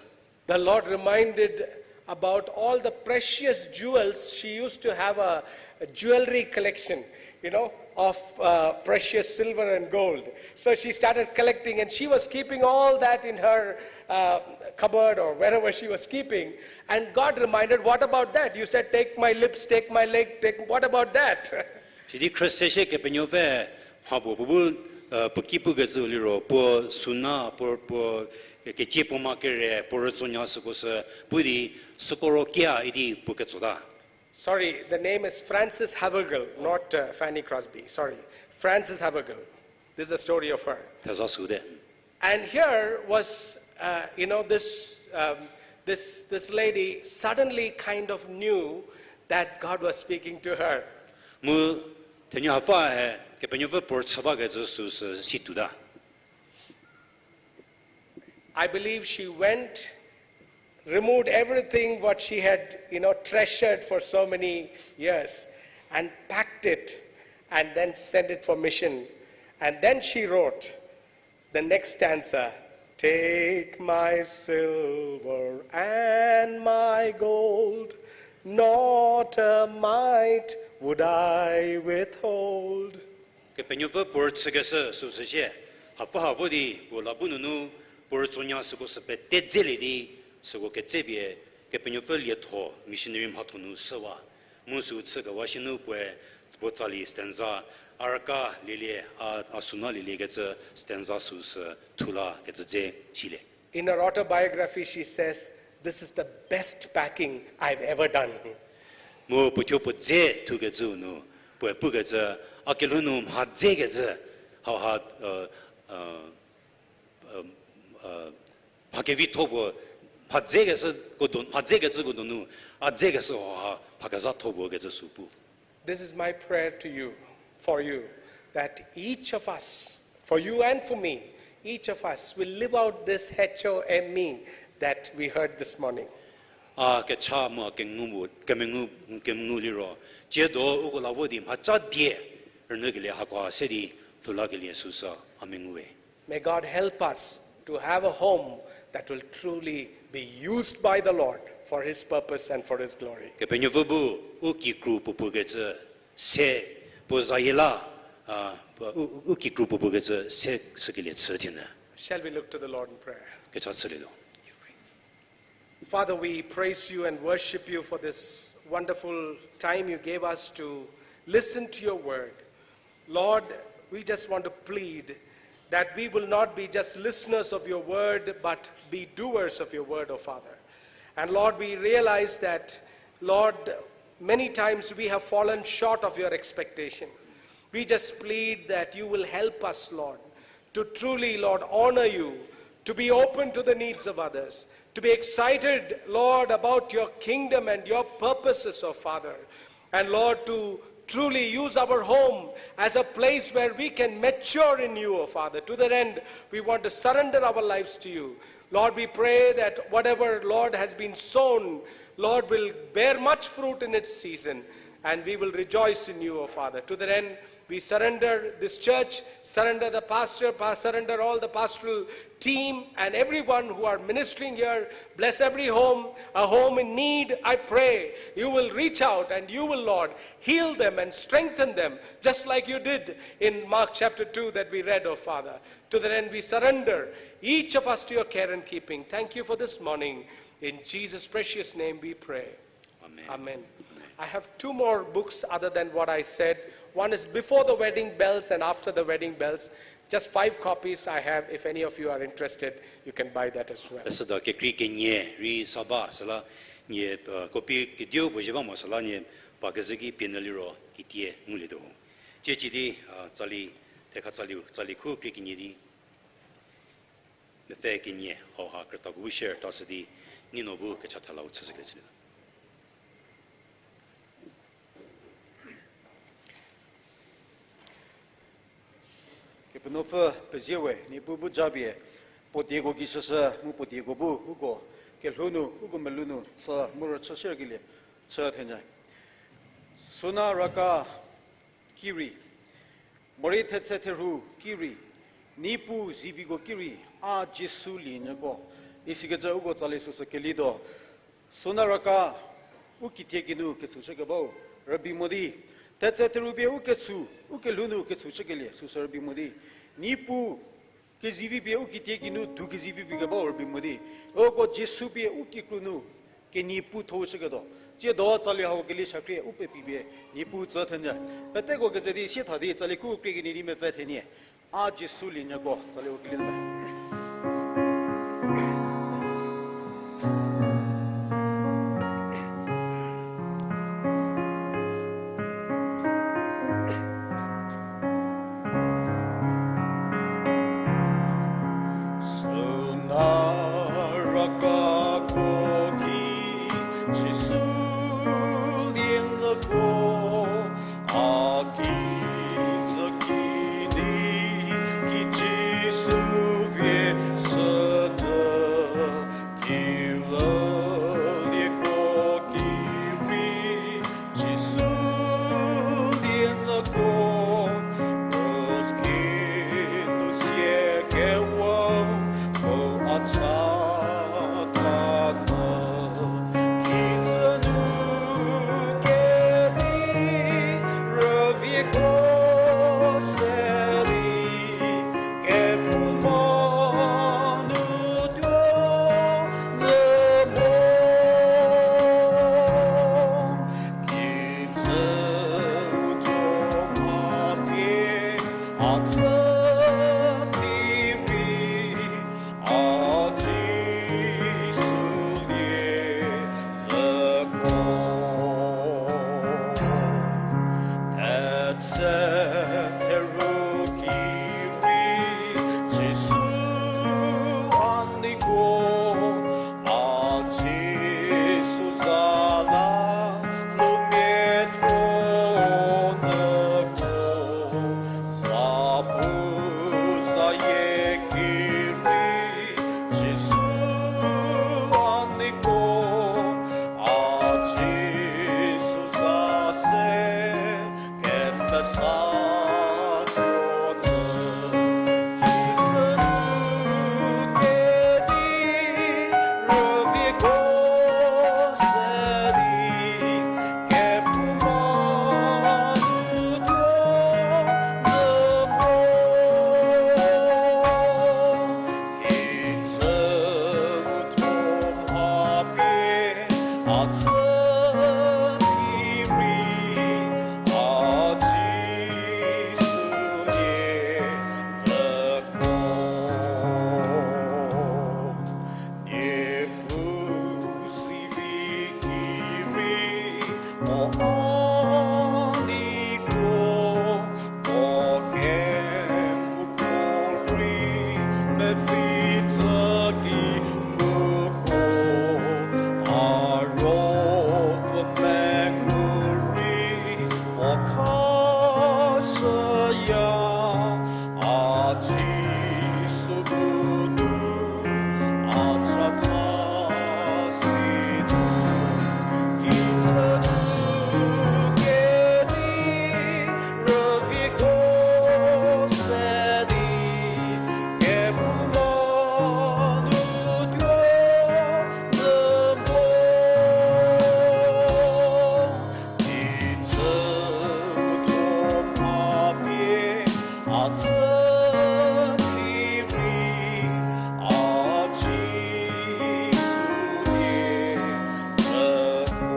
The Lord reminded about all the precious jewels. She used to have a, a jewelry collection, you know, of, uh, precious silver and gold. So she started collecting, and she was keeping all that in her, uh, cupboard or wherever she was keeping. And God reminded, What about that? You said, Take my lips, take my leg, take, what about that? Sidi khrüse shie Kepenuopfü mha puo puo bu, puo ki pukecü liro, puo suna, puo, puo kecie puo ma kere, puo rütsonya süko sü, pu di süko ro kia idi puo ketsota. Sorry, the name is Frances Havergal, not, uh, Fanny Crosby. Sorry, Frances Havergal. This is the story of her. Theza süte. And here was, uh, you know, this, um, this, this lady suddenly kind of knew that God was speaking to her. Mu thenuo hapfü he Kepenuopfü puo rüchü bakecü süsü situta. I believe she went, removed everything what she had, you know, treasured for so many years and packed it and then sent it for mission. And then she wrote the next stanza, Take my silver and my gold, not a mite would I withhold. Kepenuopfü puo rüchükeshü süsü shie, hapfü ha vo di puo la bu nunu puo rütsonya süko sü pete dzelie di süko ketsepie Kepenuopfü lietho missionary mhatho nu shüwa. Mu sü chükewa shi nu puoe puo tsali stanza, a raka lielie, a, a suna lieliekecü stanza süsü thulakecü dze silie. In her autobiography, she says, This is the best packing I've ever done. Mu puothuo puo dze thukecüu nu, puoe pukecü, a kelhou nu mha dzekecü, hauha, mha kevitho puo, mha dzekeshüko do, mha dzekecüko donu, a dzekeshü hauha mha kezhatho puo kecü sü pu. This is my prayer to you, for you, that each of us for you and for me, each of us will live out this H O M E that we heard this morning. A kecha mu a kengu bu, kemengu, kemengu liro, tsiedo uko la vo di mhaca die rünyükelie hakoha se di lhou lakelie süsü a mengu we. May God help us to have a home that will truly be used by the Lord for His purpose and for His glory. Kepenuopfü bu u kikru puopuo kecü se puo zayie la, a, u, u kikru puopuo kecü se sükelie chü thienyü. Shall we look to the Lord in prayer? Kecha chülietuo. Father, we praise you and worship you for this wonderful time you gave us to listen to your word. Lord, we just want to plead that we will not be just listeners of your word, but be doers of your word, O Father. And Lord, we realize that, Lord, many times we have fallen short of your expectation. We just plead that you will help us, Lord, to truly, Lord, honor you, to be open to the needs of others, to be excited, Lord, about your kingdom and your purposes, O Father. And Lord, to truly use our home as a place where we can mature in you, O Father. To that end, we want to surrender our lives to you. Lord, we pray that whatever, Lord, has been sown, Lord, will bear much fruit in its season, and we will rejoice in you, O Father. To that end, we surrender this church, surrender the pastor, pa-, surrender all the pastoral team and everyone who are ministering here. Bless every home, a home in need. I pray you will reach out and you will, Lord, heal them and strengthen them, just like you did in Mark chapter two that we read, oh Father. To that end, we surrender each of us to your care and keeping. Thank you for this morning. In Jesus' precious name we pray. Amen. Amen. I have two more books other than what I said. One is Before the Wedding Bells and After the Wedding Bells. Just five copies I have. If any of you are interested, you can buy that as well. Süda kekrei kenie rei sa ba, süla nie, uh, copy kediu puo zhie ba mo, süla nie pa kezhü ki pie nyü liro kitie ngulietuo. Cie cie di, uh, tsali, thekha tsaliu, tsali khu krei kenie di mepfü kenie hauha krütako bu share ta sü di, Nino bu kecha thalau chüshükelie chülie. Kepenuopfü pezie we, Niepuu bu japie puo dieko ki shüshü mu puo dieko bu uko kelhou nu, uko melou nu chü mu rüchü shierkelie chü thenyü. Suna raka ki rei, morei thetse therhu ki rei, Niepuu ziviko ki rei, a Jisu lienyüko isikecü uko tsali süsü kelietuo. Suna raka u kitie kinu ketshushükebau rübei mo di, thetse therhu pie u ketshu, u kelhou nu ketshushükelie süsü rübei mo di, Niepuu kezivi pie u kitie kinu du kezivi pie kebau rübei mo di, uko Jisu pie u kikru nu kenie pu thoshüketuo. Tsiedo tsali hau kelie shakrie u pepi pie Niepuu tsü thenyü. Peteko keze di sie tha di tsali khu krei kenie di mepfü thenie, a Jisu lienyüko tsali u kelie nu me. Suna raka ko ki Jisu lienyüko, a kijü ki di ki Jisu A tsü ki rei, a Jisu nie meko. Niepuu sivi ki rei, mo a niko, mo kemoko rei, mepfü tsü ki muko, a ruopfü pengou rei, mo khashüya, a Jisu bu nu, a chatha si nu, ki tsü nu kedi, rüviko se di, kephouma nu tuo nu mo. Di tsü tho mha pie, a tsü ki rei, a Jisu nie meko.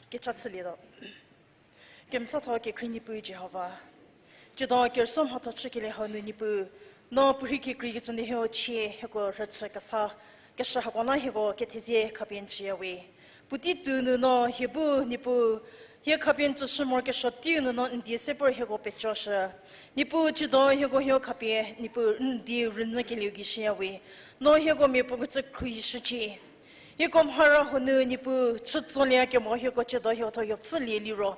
Kecha chülietuo. Kemesatho kekhrie Niepuu Jihova, tsiedo kerüsuo mhatho chükelie hau nu Niepuu, no puorhi kekreikecü nu hieko chie hieko rhüchü kesa keshü hako la hieko kethezie khapie n tsüya we. Puotei tuo nu no hie bu Niepuu, hie khapie n tsüshü morokesuo teiu nu no n die se vor hieko pecoshü. Niepuu tsiedo hieko hieko khapie Niepuu n die rünyükelieu gei shüya we. No hieko miapuo kecü khruohishücie. Hieko mhara hau nu Niepuu chütsolie kemo hieko tsiedo hieko thuo hieko pfhülie liro,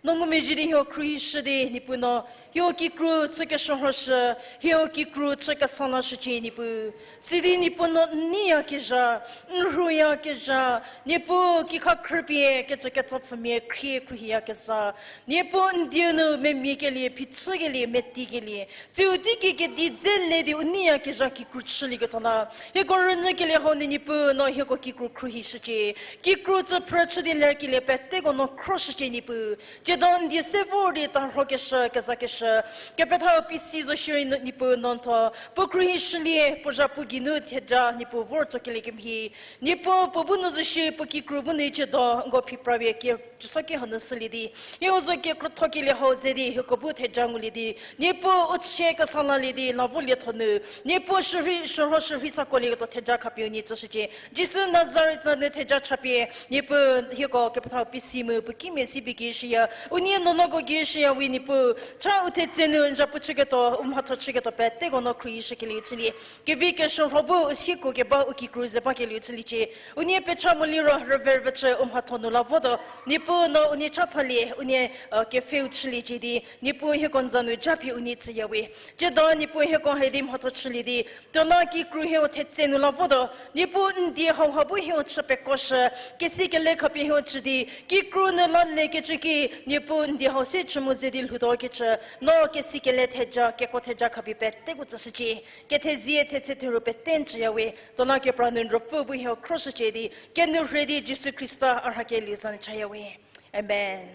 no ngumezhie di hieko khruohishü di Niepuu no hieko kikru chü keshürhoshü, hieko kikru chü kesa lashücie Niepuu. Sidi Niepuu no n neiyakezha, n rhuyakezha, Niepuu kikha khrüpie kecü ketsopfhümia khrie khruohiyakezha, Niepuu n dieu nu memia kelie, phichü kelie, meti kelie, tsiu teiki kedi dze le di u neiyakezha kikru chülieketuo la, hieko rünyükelie hau nu Niepuu no hieko kikru khruohishücie. Kikru tsü phrü chü di lerkelie peteko no khroshücie Niepuu. Tsiedo n die se vor di tarhokeshü, kezakeshü, kepethau pisi zo shierei nu Niepuu no n thuo puo khruohishülie, puo zhapu geinu theja Niepuu vor tsokelie kemhie. Niepuu puo bu nu zo shie puo kikru bu nu tsiedo nko phipra pie kie, cüsoki hanu shülie di, hieu zo kekrothokelie hau ze di hieko bu theja ngulie di, Niepuu u chie kesa lalie di la vo lietho nu, Niepuu shürhei, shürho shürhei sakolieketuo theja khapie unie tsüshücie. Jisu Nazaret za nu theja chapie, Niepuu hieko kepethau pisi mu puo kimia si pie ki shüya, unie nuonuoko ki shüya we Niepuu, cha u thetse nu n zhapu chüketuo, u mhatho chüketuo peteko no khruohishükelieu chülie. Kevi keshürho bu u sieko keba u kikru ze bakelieu chüliecie. Unie pecha mo liro rüverüvechü u mhatho nu la votuo. Niepuu no unie chathalie, unie, e, kepfheu chüliecie di, Niepuu hieko n za nu japie unie tsüya we. Tsiedo Niepuu hieko hai di mhatho chülie di, tuo la kikru hieu thetse nu la votuo. Niepuu n die hauha bu hieu chü pekoshü, kesi kele khapie hieu chü di, kikru nu la lekecü ki, Niepuu n die hau se chü mu ze di lhoutuo kecü, no kesi kele theja, kekuo theja khapie peteko tsüshücie. Kethezie thetse theru pete n tsüya we, tuo la kepra nu n Ruopfü bu hieu khroshücie di, kenu rhei di Jisu Khrista a rhakelieu za nu chaya we. Amen.